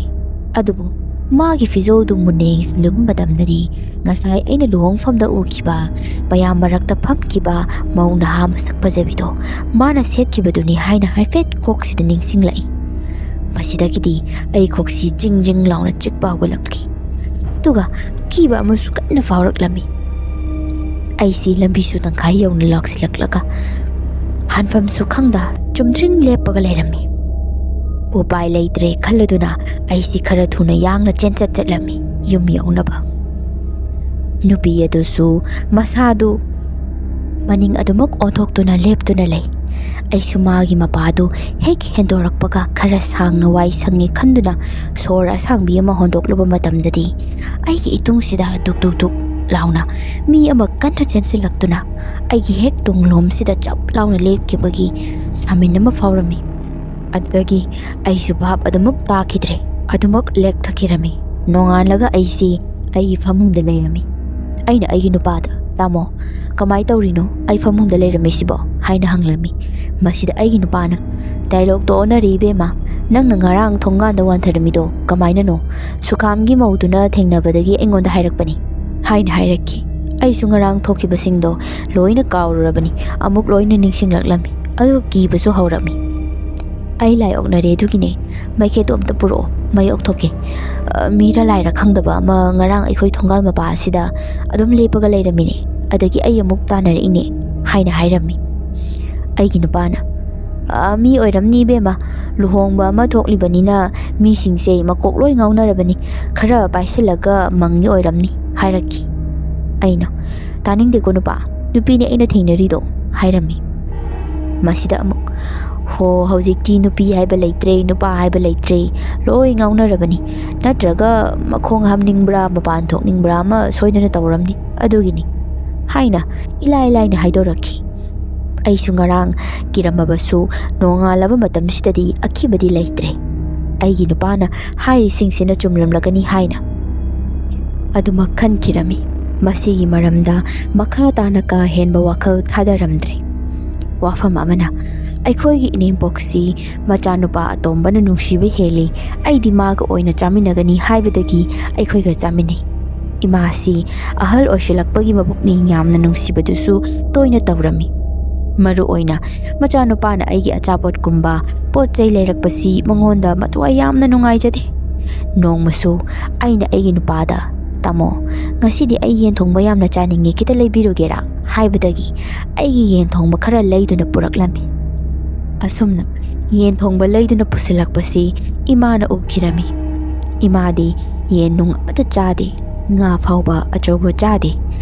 ꯑꯗꯨꯕꯨ ꯃꯥꯒꯤ ꯐꯤꯖꯣꯜꯗꯨ ꯃꯨꯟꯅ ꯌꯦꯡꯁꯤꯜꯂꯨꯕ ꯃꯇꯝꯗꯗꯤ ꯉꯁꯥꯏ ꯑꯩꯅ ꯂꯨꯍꯣꯡꯐꯝꯗ ꯎꯈꯤꯕ ꯃꯌꯥꯝ ꯃꯔꯛꯇ ꯐꯝꯈꯤꯕ ꯃꯧ ꯅꯍꯥ ꯃꯁꯛ ꯐꯖꯕꯤꯗꯣ ꯃꯥꯅ ꯁꯦꯠꯈꯤꯕꯗꯨꯅꯤ ꯍꯥꯏꯅ ꯍꯥꯏꯐꯦꯠ ꯀꯣꯛꯁꯤꯗ ꯅꯤꯡꯁꯤꯡꯂꯛꯏ꯫ ꯃꯁꯤꯗꯒꯤꯗꯤ ꯑꯩ ꯀꯣꯛꯁꯤ ꯖꯤꯡ ꯖꯤꯡ ꯂꯥꯎꯅ ꯆꯤꯛꯄ ꯍꯧꯒꯠꯂꯛꯈꯤ꯫ ꯑꯗꯨꯒ ꯑꯀꯤꯕ ꯑꯃꯁꯨ ꯀꯟꯅ ꯐꯥꯎꯔꯛꯂꯝꯃꯤ꯫ ꯑꯩꯁꯤ ꯂꯝꯕꯤꯁꯨ ꯇꯪꯈꯥꯏ ꯌꯧꯅ ꯂꯥꯛꯁꯤꯜꯂꯛꯂꯒ ꯍꯥꯟꯐꯝꯁꯨ ꯈꯪꯗ ꯆꯨꯝꯗ꯭ꯔꯤꯡ ꯂꯦꯞꯄꯒ ꯂꯩꯔꯝꯃꯤ꯫ ꯎꯄꯥꯏ ꯂꯩꯇ꯭ꯔꯦ ꯈꯜꯂꯗꯨꯅ ꯑꯩꯁꯤ ꯈꯔ ꯊꯨꯅ ꯌꯥꯡꯅ ꯆꯦꯟꯆꯠ ꯆꯠꯂꯝꯃꯤ ꯌꯨꯝ ꯌꯧꯅꯕ꯫ ꯅꯨꯄꯤ ꯑꯗꯨꯁꯨ ꯃꯁꯥꯗꯨ ꯃꯅꯤꯡ ꯑꯗꯨꯃꯛ ꯑꯣꯟꯊꯣꯛꯇꯨꯅ ꯂꯦꯞꯇꯨꯅ ꯂꯩ꯫ ꯑꯩꯁꯨ ꯃꯥꯒꯤ ꯃꯄꯥꯗꯨ ꯍꯦꯛ ꯍꯦꯟꯗꯣꯔꯛꯄꯒ ꯈꯔ ꯁꯥꯡꯅ ꯋꯥꯏ ꯁꯪꯉꯦ ꯈꯟꯗꯨꯅ ꯁꯣꯔ ꯑꯁꯥꯡꯕꯤ ꯑꯃ ꯍꯣꯟꯗꯣꯛꯂꯨꯕ ꯃꯇꯝꯗꯗꯤ ꯑꯩꯒꯤ ꯏꯇꯨꯡꯁꯤꯗ ꯗꯨꯛ ꯗꯨꯛ ꯗꯨꯛ ꯂꯥꯎꯅ ꯃꯤ ꯑꯃ ꯀꯟꯅ ꯆꯦꯟꯁꯤꯜꯂꯛꯇꯨꯅ ꯑꯩꯒꯤ ꯍꯦꯛ ꯇꯨꯡꯂꯣꯝꯁꯤꯗ ꯆꯞ ꯂꯥꯎꯅ ꯂꯦꯞꯈꯤꯕꯒꯤ ꯁꯥꯃꯤꯟ ꯑꯃ ꯐꯥꯎꯔꯝꯃꯤ꯫ ꯑꯗꯨꯗꯒꯤ ꯑꯩꯁꯨ ꯚꯥꯞ ꯑꯗꯨꯃꯛ ꯇꯥꯈꯤꯗ꯭ꯔꯦ꯫ ꯑꯗꯨꯃꯛ ꯂꯦꯛꯊꯈꯤꯔꯝꯃꯤ꯫ ꯅꯣꯡꯉꯥꯜꯂꯒ ꯑꯩꯁꯤ ꯑꯩꯒꯤ ꯐꯃꯨꯡꯗ ꯂꯩꯔꯝꯃꯤ꯫ ꯑꯩꯅ ꯑꯩꯒꯤ ꯅꯨꯄꯥꯗ, "ꯇꯥꯃꯣ, ꯀꯃꯥꯏ ꯇꯧꯔꯤꯅꯣ? ꯑꯩ ꯐꯃꯨꯡꯗ ꯂꯩꯔꯝꯃꯤꯁꯤꯕꯣ?" ꯍꯥꯏꯅ ꯍꯪꯂꯝꯃꯤ꯫ ꯃꯁꯤꯗ ꯑꯩꯒꯤ ꯅꯨꯄꯥꯅ, "ꯗꯥꯏꯂꯣꯛꯇꯣ ꯑꯣꯟꯅꯔꯦ ꯏꯕꯦꯝꯃ꯫ ꯅꯪꯅ ꯉꯔꯥꯡ ꯊꯣꯡꯒꯥꯟꯗ ꯋꯥꯟꯊꯔꯝꯃꯤꯗꯣ ꯀꯃꯥꯏꯅꯅꯣ? ꯁꯨꯈꯥꯝꯒꯤ ꯃꯧꯗꯨꯅ ꯊꯦꯡꯅꯕꯗꯒꯤ ꯑꯩꯉꯣꯟꯗ ꯍꯥꯏꯔꯛꯄꯅꯤ" ꯍꯥꯏꯅ ꯍꯥꯏꯔꯛꯈꯤ꯫ ꯑꯩꯁꯨ ꯉꯔꯥꯡ ꯊꯣꯛꯈꯤꯕꯁꯤꯡꯗꯣ ꯂꯣꯏꯅ ꯀꯥꯎꯔꯨꯔꯕꯅꯤ꯫ ꯑꯃꯨꯛ ꯂꯣꯏꯅ ꯅꯤꯡꯁꯤꯡꯂꯛꯂꯝꯃꯤ꯫ ꯑꯗꯨꯒ ꯀꯤꯕꯁꯨ ꯍꯧꯔꯝꯃꯤ꯫ "ꯑꯩ ꯂꯥꯏ ꯑꯣꯛꯅꯔꯦ, ꯑꯗꯨꯒꯤꯅꯦ꯫ ꯃꯩꯈꯦꯠꯇꯣ ꯑꯝꯇ ꯄꯨꯔꯛꯑꯣ, ꯃꯩ ꯑꯣꯛꯊꯣꯛꯀꯦ꯫ ꯑ, ꯃꯤꯔ ꯂꯥꯏꯔ ꯈꯪꯗꯕ ꯑꯃ ꯉꯔꯥꯡ ꯑꯩꯈꯣꯏ ꯊꯣꯡꯒꯥꯜ ꯃꯄꯥ ꯑꯁꯤꯗ ꯑꯗꯨꯝ ꯂꯦꯞꯄꯒ ꯂꯩꯔꯝꯃꯤꯅꯦ꯫ ꯑꯗꯒꯤ ꯑꯩ ꯑꯃꯨꯛ ꯇꯥꯟꯅꯔꯛꯏꯅꯦ" ꯍꯥꯏꯅ ꯍꯥꯏꯔꯝꯃꯤ꯫ ꯑꯩꯒꯤ ꯅꯨꯄꯥꯅ, "ꯑ, ꯃꯤ ꯑꯣꯏꯔꯝꯅꯤ ꯏꯕꯦꯝꯃ, ꯂꯨꯍꯣꯡꯕ ꯑꯃ ꯊꯣꯛꯂꯤꯕꯅꯤꯅ ꯃꯤꯁꯤꯡꯁꯦ ꯃꯀꯣꯛ ꯂꯣꯏ ꯉꯥꯎꯅꯔꯕꯅꯤ꯫ ꯈꯔ ꯄꯥꯏꯁꯤꯜꯂꯒ ꯃꯪꯉꯤ ꯑꯣꯏꯔꯝꯅꯤ" ꯍꯥꯏꯔꯛꯈꯤ꯫ ꯑꯩꯅ, "ꯇꯥꯅꯤꯡꯗꯦꯀꯣ ꯅꯨꯄꯥ, ꯅꯨꯄꯤꯅꯦ ꯑꯩꯅ ꯊꯦꯡꯅꯔꯤꯗꯣ" ꯍꯥꯏꯔꯝꯃꯤ꯫ ꯃꯁꯤꯗ ꯑꯃꯨꯛ, "ꯍꯣ, ꯍꯧꯖꯤꯛꯇꯤ ꯅꯨꯄꯤ ꯍꯥꯏꯕ ꯂꯩꯇ꯭ꯔꯦ, ꯅꯨꯄꯥ ꯍꯥꯏꯕ ꯂꯩꯇ꯭ꯔꯦ, ꯂꯣꯏ ꯉꯥꯎꯅꯔꯕꯅꯤ꯫ ꯅꯠꯇ꯭ꯔꯒ ꯃꯈꯣꯡ ꯍꯥꯝꯅꯤꯡꯕ꯭ꯔꯥ, ꯃꯄꯥꯟ ꯊꯣꯛꯅꯤꯡꯕ꯭ꯔꯥ ꯑꯃ ꯁꯣꯏꯗꯅ ꯇꯧꯔꯝꯅꯤ, ꯑꯗꯨꯒꯤꯅꯤ" ꯍꯥꯏꯅ ꯏꯂꯥꯏ ꯂꯥꯏꯅ ꯍꯥꯏꯗꯣꯔꯛꯈꯤ꯫ ꯑꯩꯁꯨ ꯉꯔꯥꯡ ꯀꯤꯔꯝꯃꯕꯁꯨ ꯅꯣꯡꯉꯥꯜꯂꯕ ꯃꯇꯝꯁꯤꯗꯗꯤ ꯑꯀꯤꯕꯗꯤ ꯂꯩꯇ꯭ꯔꯦ꯫ ꯑꯩꯒꯤ ꯅꯨꯄꯥꯅ ꯍꯥꯏꯔꯤꯁꯤꯡꯁꯤꯅ ꯆꯨꯝꯂꯝꯂꯒꯅꯤ ꯍꯥꯏꯅ ꯑꯗꯨꯃꯛ ꯈꯟꯈꯤꯔꯝꯃꯤ꯫ ꯃꯁꯤꯒꯤ ꯃꯔꯝꯗ ꯃꯈꯥ ꯇꯥꯅ ꯀꯥ ꯍꯦꯟꯕ ꯋꯥꯈꯜ ꯊꯥꯗꯔꯝꯗ꯭ꯔꯦ꯫ ꯋꯥꯐꯝ ꯑꯃꯅ, ꯑꯩꯈꯣꯏꯒꯤ ꯏꯅꯦꯝꯄꯣꯛꯁꯤ ꯃꯆꯥꯅꯨꯄꯥ ꯑꯇꯣꯝꯕꯅ ꯅꯨꯡꯁꯤꯕ ꯍꯦꯜꯂꯤ, ꯑꯩꯗꯤ ꯃꯥꯒ ꯑꯣꯏꯅ ꯆꯥꯃꯤꯟꯅꯒꯅꯤ ꯍꯥꯏꯕꯗꯒꯤ ꯑꯩꯈꯣꯏꯒ ꯆꯥꯃꯤꯟꯅꯩ꯫ ꯏꯃꯥꯁꯤ ꯑꯍꯜ ꯑꯣꯏꯁꯤꯜꯂꯛꯄꯒꯤ ꯃꯕꯨꯛꯅꯤꯡ ꯌꯥꯝꯅ ꯅꯨꯡꯁꯤꯕꯗꯨꯁꯨ ꯇꯣꯏꯅ ꯇꯧꯔꯝꯃꯤ꯫ ꯃꯔꯨ ꯑꯣꯏꯅ ꯃꯆꯥꯅꯨꯄꯥꯅ ꯑꯩꯒꯤ ꯑꯆꯥꯄꯣꯠꯀꯨꯝꯕ ꯄꯣꯠ ꯆꯩ ꯂꯩꯔꯛꯄꯁꯤ ꯃꯉꯣꯟꯗ ꯃꯊ꯭ꯋꯥꯏ ꯌꯥꯝꯅ ꯅꯨꯡꯉꯥꯏꯖꯗꯦ꯫ ꯅꯣꯡꯃꯁꯨ ꯑꯩꯅ ꯑꯩꯒꯤ ꯅꯨꯄꯥꯗ, "ꯇꯥꯃꯣ, ꯉꯁꯤꯗꯤ ꯑꯩ ꯌꯦꯟ ꯊꯣꯡꯕ ꯌꯥꯝꯅ ꯆꯥꯅꯤꯡꯉꯤ, ꯈꯤꯇ ꯂꯩꯕꯤꯔꯨꯒꯦꯔꯥ?" ꯍꯥꯏꯕꯗꯒꯤ ꯑꯩꯒꯤ ꯌꯦꯟ ꯊꯣꯡꯕ ꯈꯔ ꯂꯩꯗꯨꯅ ꯄꯨꯔꯛꯂꯝꯃꯤ꯫ ꯑꯁꯨꯝꯅ ꯌꯦꯟ ꯊꯣꯡꯕ ꯂꯩꯗꯨꯅ ꯄꯨꯁꯤꯜꯂꯛꯄꯁꯤ ꯏꯃꯥꯅ ꯎꯈꯤꯔꯝꯃꯤ꯫ ꯏꯃꯥꯗꯤ ꯌꯦꯟ ꯅꯨꯡ ꯑꯃꯠꯇ ꯆꯥꯗꯦ, ꯉꯥ ꯐꯥꯎꯕ ꯑꯆꯧꯕ ꯆꯥꯗꯦ꯫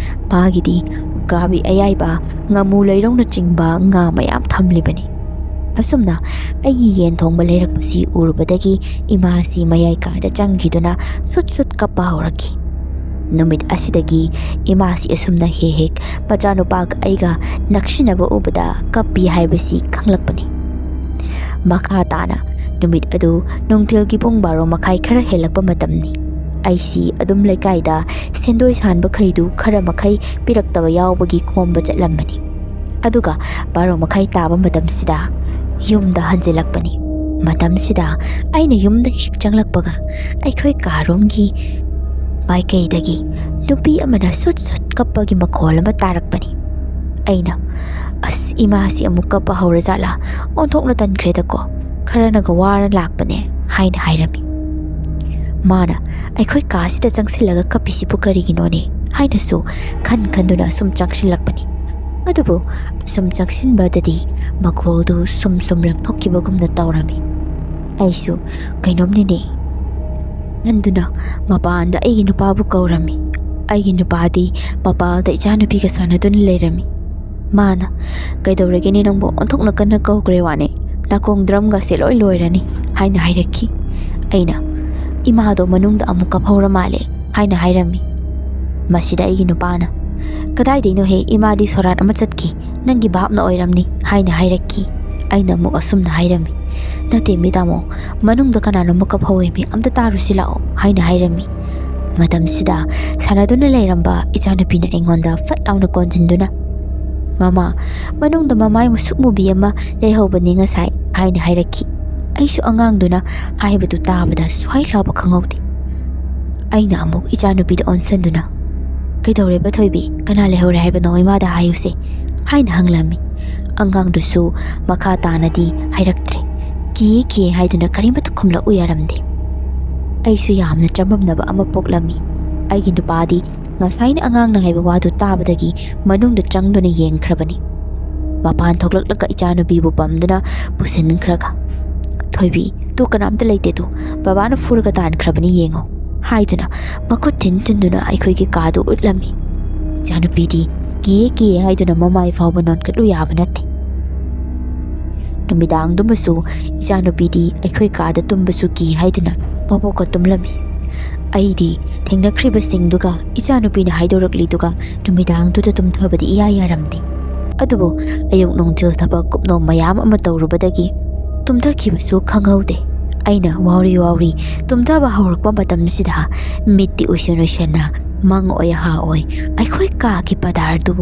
ꯃꯥꯒꯤꯗꯤ ꯎꯀꯥꯕꯤ ꯑꯌꯥꯏꯕ, ꯉꯥꯃꯨ ꯂꯩꯔꯧꯅꯆꯤꯡꯕ ꯉꯥ ꯃꯌꯥꯝ ꯊꯝꯂꯤꯕꯅꯤ꯫ ꯑꯁꯨꯝꯅ ꯑꯩꯒꯤ ꯌꯦꯟ ꯊꯣꯡꯕ ꯂꯩꯔꯛꯄꯁꯤ ꯎꯔꯨꯕꯗꯒꯤ ꯏꯃꯥꯁꯤ ꯃꯌꯥꯏ ꯀꯥꯗ ꯆꯪꯈꯤꯗꯨꯅ ꯁꯨꯠ ꯁꯨꯠ ꯀꯞꯄ ꯍꯧꯔꯛꯈꯤ꯫ ꯅꯨꯃꯤꯠ ꯑꯁꯤꯗꯒꯤ ꯏꯃꯥꯁꯤ ꯑꯁꯨꯝꯅ ꯍꯦꯛ ꯍꯦꯛ ꯃꯆꯥꯅꯨꯄꯥꯒ ꯑꯩꯒ ꯅꯛꯁꯤꯟꯅꯕ ꯎꯕꯗ ꯀꯞꯄꯤ ꯍꯥꯏꯕꯁꯤ ꯈꯪꯂꯛꯄꯅꯤ꯫ ꯃꯈꯥ ꯇꯥꯅ ꯅꯨꯃꯤꯠ ꯑꯗꯨ ꯅꯨꯡꯊꯤꯜꯒꯤ ꯄꯨꯡ ꯕꯥꯔꯣ ꯃꯈꯥꯏ ꯈꯔ ꯍꯦꯜꯂꯛꯄ ꯃꯇꯝꯅꯤ꯫ ꯑꯩꯁꯤ ꯑꯗꯨꯝ ꯂꯩꯀꯥꯏꯗ ꯁꯦꯟꯗꯣꯏ ꯁꯥꯟꯕꯈꯩꯗꯨ ꯈꯔ ꯃꯈꯩ ꯄꯤꯔꯛꯇꯕ ꯌꯥꯎꯕꯒꯤ ꯈꯣꯝꯕ ꯆꯠꯂꯝꯕꯅꯤ꯫ ꯑꯗꯨꯒ ꯕꯥꯔꯣ ꯃꯈꯥꯏ ꯇꯥꯕ ꯃꯇꯝꯁꯤꯗ ꯌꯨꯝꯗ ꯍꯟꯖꯤꯜꯂꯛꯄꯅꯤ꯫ ꯃꯇꯝꯁꯤꯗ ꯑꯩꯅ ꯌꯨꯝꯗ ꯍꯦꯛ ꯆꯪꯂꯛꯄꯒ ꯑꯩꯈꯣꯏ ꯀꯥꯔꯣꯝꯒꯤ ꯃꯥꯏꯀꯩꯗꯒꯤ ꯅꯨꯄꯤ ꯑꯃꯅ ꯁꯨꯠ ꯁꯨꯠ ꯀꯞꯄꯒꯤ ꯃꯈꯣꯜ ꯑꯃ ꯇꯥꯔꯛꯄꯅꯤ꯫ ꯑꯩꯅ, "ꯑꯁ, ꯏꯃꯥꯁꯤ ꯑꯃꯨꯛ ꯀꯞꯄ ꯍꯧꯔꯖꯥꯠꯂꯥ? ꯑꯣꯟꯊꯣꯛꯅ ꯇꯟꯈ꯭ꯔꯦꯗꯀꯣ, ꯈꯔꯅꯒ ꯋꯥꯅ ꯂꯥꯛꯄꯅꯦ" ꯍꯥꯏꯅ ꯍꯥꯏꯔꯝꯃꯤ꯫ ꯃꯥꯅ, "ꯑꯩꯈꯣꯏ ꯀꯥꯁꯤꯗ ꯆꯪꯁꯤꯜꯂꯒ ꯀꯞꯄꯤꯁꯤꯕꯨ ꯀꯔꯤꯒꯤꯅꯣꯅꯦ?" ꯍꯥꯏꯅꯁꯨ ꯈꯟ ꯈꯟꯗꯨꯅ ꯑꯁꯨꯝ ꯆꯪꯁꯤꯜꯂꯛꯄꯅꯤ꯫ ꯑꯗꯨꯕꯨ ꯑꯁꯨꯝ ꯆꯪꯁꯤꯟꯕꯗꯗꯤ ꯃꯈꯣꯜꯗꯨ ꯁꯨꯝ ꯁꯨꯝ ꯂꯥꯞꯊꯣꯛꯈꯤꯕꯒꯨꯝꯅ ꯇꯧꯔꯝꯃꯤ꯫ ꯑꯩꯁꯨ ꯀꯩꯅꯣꯝꯅꯤꯅꯦ ꯈꯟꯗꯨꯅ ꯃꯄꯥꯟꯗ ꯑꯩꯒꯤ ꯅꯨꯄꯥꯕꯨ ꯀꯧꯔꯝꯃꯤ꯫ ꯑꯩꯒꯤ ꯅꯨꯄꯥꯗꯤ ꯃꯄꯥꯜꯗ ꯏꯆꯥꯅꯨꯄꯤꯒ ꯁꯥꯟꯅꯗꯨꯅ ꯂꯩꯔꯝꯃꯤ꯫ ꯃꯥꯅ, "ꯀꯩꯗꯧꯔꯒꯦꯅꯦ ꯅꯪꯕꯨ? ꯑꯣꯟꯊꯣꯛꯅ ꯀꯟꯅ ꯀꯧꯈ꯭ꯔꯦ ꯋꯥꯅꯦ, ꯅꯥꯀꯣꯡ ꯗ꯭ꯔꯝꯒꯁꯦ ꯂꯣꯏ ꯂꯣꯏꯔꯅꯤ" ꯍꯥꯏꯅ ꯍꯥꯏꯔꯛꯈꯤ꯫ ꯑꯩꯅ, "ꯏꯃꯥꯗꯣ ꯃꯅꯨꯡꯗ ꯑꯃꯨꯛ ꯀꯞꯍꯧꯔ ꯃꯥꯜꯂꯦ" ꯍꯥꯏꯅ ꯍꯥꯏꯔꯝꯃꯤ꯫ ꯃꯁꯤꯗ ꯑꯩꯒꯤ ꯅꯨꯄꯥꯅ, "ꯀꯗꯥꯏꯗꯩꯅꯣꯍꯦ, ꯏꯃꯥꯗꯤ ꯁꯣꯔꯥꯠ ꯑꯃ ꯆꯠꯈꯤ, ꯅꯪꯒꯤ ꯚꯥꯞꯅ ꯑꯣꯏꯔꯝꯅꯤ" ꯍꯥꯏꯅ ꯍꯥꯏꯔꯛꯈꯤ꯫ ꯑꯩꯅ ꯑꯃꯨꯛ ꯑꯁꯨꯝꯅ ꯍꯥꯏꯔꯝꯃꯤ, "ꯅꯠꯇꯦ ꯃꯤ ꯇꯥꯃꯣ, ꯃꯅꯨꯡꯗ ꯀꯅꯥꯅꯣꯝꯃ ꯀꯞꯍꯧꯋꯦ ꯃꯤ, ꯑꯝꯇ ꯇꯥꯔꯨꯁꯤ ꯂꯥꯛꯑꯣ" ꯍꯥꯏꯅ ꯍꯥꯏꯔꯝꯃꯤ꯫ ꯃꯇꯝꯁꯤꯗ ꯁꯥꯟꯅꯗꯨꯅ ꯂꯩꯔꯝꯕ ꯏꯆꯥꯅꯨꯄꯤꯅ ꯑꯩꯉꯣꯟꯗ ꯐꯠ ꯂꯥꯎꯅ ꯀꯣꯟꯁꯤꯟꯗꯨꯅ, "ꯃꯃꯥ, ꯃꯅꯨꯡꯗ ꯃꯃꯥꯏ ꯃꯨꯁꯨꯛ ꯃꯨꯕꯤ ꯑꯃ ꯂꯩꯍꯧꯕꯅꯤ ꯉꯁꯥꯏ" ꯍꯥꯏꯅ ꯍꯥꯏꯔꯛꯈꯤ꯫ ꯑꯩꯁꯨ ꯑꯉꯥꯡꯗꯨꯅ ꯍꯥꯏꯕꯗꯨ ꯇꯥꯕꯗ ꯁ꯭ꯋꯥꯏ ꯂꯥꯎꯕ ꯈꯪꯍꯧꯗꯦ꯫ ꯑꯩꯅ ꯑꯃꯨꯛ ꯏꯆꯥꯅꯨꯄꯤꯗ ꯑꯣꯟꯁꯤꯟꯗꯨꯅ, "ꯀꯩꯗꯧꯔꯦꯕ ꯊꯣꯏꯕꯤ? ꯀꯅꯥ ꯂꯩꯍꯧꯔꯦ ꯍꯥꯏꯕꯅꯣ? ꯏꯃꯥꯗ ꯍꯥꯏꯌꯨꯁꯦ" ꯍꯥꯏꯅ ꯍꯪꯂꯝꯃꯤ꯫ ꯑꯉꯥꯡꯗꯨꯁꯨ ꯃꯈꯥ ꯇꯥꯅꯗꯤ ꯍꯥꯏꯔꯛꯇ꯭ꯔꯦ꯫ "ꯀꯤꯌꯦ ꯀꯤꯌꯦ" ꯍꯥꯏꯗꯨꯅ ꯀꯔꯤꯃꯠꯇ ꯈꯨꯝꯂꯛꯎ ꯌꯥꯔꯝꯗꯦ꯫ ꯑꯩꯁꯨ ꯌꯥꯝꯅ ꯆꯃꯝꯅꯕ ꯑꯃ ꯄꯣꯛꯂꯝꯃꯤ꯫ ꯑꯩꯒꯤ ꯅꯨꯄꯥꯗꯤ ꯉꯁꯥꯏꯅ ꯑꯉꯥꯡꯅ ꯍꯥꯏꯕ ꯋꯥꯗꯨ ꯇꯥꯕꯗꯒꯤ ꯃꯅꯨꯡꯗ ꯆꯪꯗꯨꯅ ꯌꯦꯡꯈ꯭ꯔꯕꯅꯤ꯫ ꯃꯄꯥꯟ ꯊꯣꯛꯂꯛꯂꯒ ꯏꯆꯥꯅꯨꯄꯤꯕꯨ ꯄꯝꯗꯨꯅ ꯄꯨꯁꯤꯟꯈ꯭ꯔꯒ, "ꯊꯣꯏꯕꯤ, ꯇꯨ ꯀꯅꯥꯝꯇ ꯂꯩꯇꯦ ꯇꯨ, ꯕꯕꯥꯅ ꯐꯨꯔꯒ ꯇꯥꯟꯈ꯭ꯔꯕꯅꯤ ꯌꯦꯡꯉꯣ" ꯍꯥꯏꯗꯨꯅ ꯃꯈꯨꯠ ꯊꯤꯟ ꯊꯤꯟꯗꯨꯅ ꯑꯩꯈꯣꯏꯒꯤ ꯀꯥꯗꯨ ꯎꯠꯂꯝꯃꯤ꯫ ꯏꯆꯥꯅꯨꯄꯤꯗꯤ ꯀꯤꯌꯦ ꯀꯤꯌꯦ ꯍꯥꯏꯗꯨꯅ ꯃꯃꯥꯏ ꯐꯥꯎꯕ ꯅꯣꯟꯈꯠꯂꯨ ꯌꯥꯕ ꯅꯠꯇꯦ꯫ ꯅꯨꯃꯤꯗꯥꯡꯗꯨꯃꯁꯨ ꯏꯆꯥꯅꯨꯄꯤꯗꯤ ꯑꯩꯈꯣꯏ ꯀꯥꯗ ꯇꯨꯝꯕꯁꯨ ꯀꯤ ꯍꯥꯏꯗꯨꯅ ꯃꯕꯣꯛꯀ ꯇꯨꯝꯂꯝꯃꯤ꯫ ꯑꯩꯗꯤ ꯊꯦꯡꯅꯈ꯭ꯔꯤꯕꯁꯤꯡꯗꯨꯒ ꯏꯆꯥꯅꯨꯄꯤꯅ ꯍꯥꯏꯗꯣꯔꯛꯂꯤꯗꯨꯒ ꯅꯨꯃꯤꯗꯥꯡꯗꯨꯗ ꯇꯨꯝꯊꯕꯗꯤ ꯏꯌꯥ ꯌꯥꯔꯝꯗꯦ꯫ ꯑꯗꯨꯕꯨ ꯑꯌꯨꯛ ꯅꯨꯡꯊꯤꯜ ꯊꯕꯛ ꯀꯨꯞꯅꯣꯝ ꯃꯌꯥꯝ ꯑꯃ ꯇꯧꯔꯨꯕꯗꯒꯤ ꯇꯨꯝꯊꯈꯤꯕꯁꯨ ꯈꯪꯍꯧꯗꯦ꯫ ꯑꯩꯅ ꯋꯥꯎꯔꯤ ꯋꯥꯎꯔꯤ ꯇꯨꯝꯊꯕ ꯍꯧꯔꯛꯄ ꯃꯇꯝꯁꯤꯗ ꯃꯤꯠꯇꯤ ꯎꯏꯁꯟ ꯎꯏꯁꯟꯅ ꯃꯪ ꯑꯣꯏ ꯍꯥ ꯑꯣꯏ ꯑꯩꯈꯣꯏ ꯀꯥꯒꯤ ꯄꯗꯥꯔꯗꯨ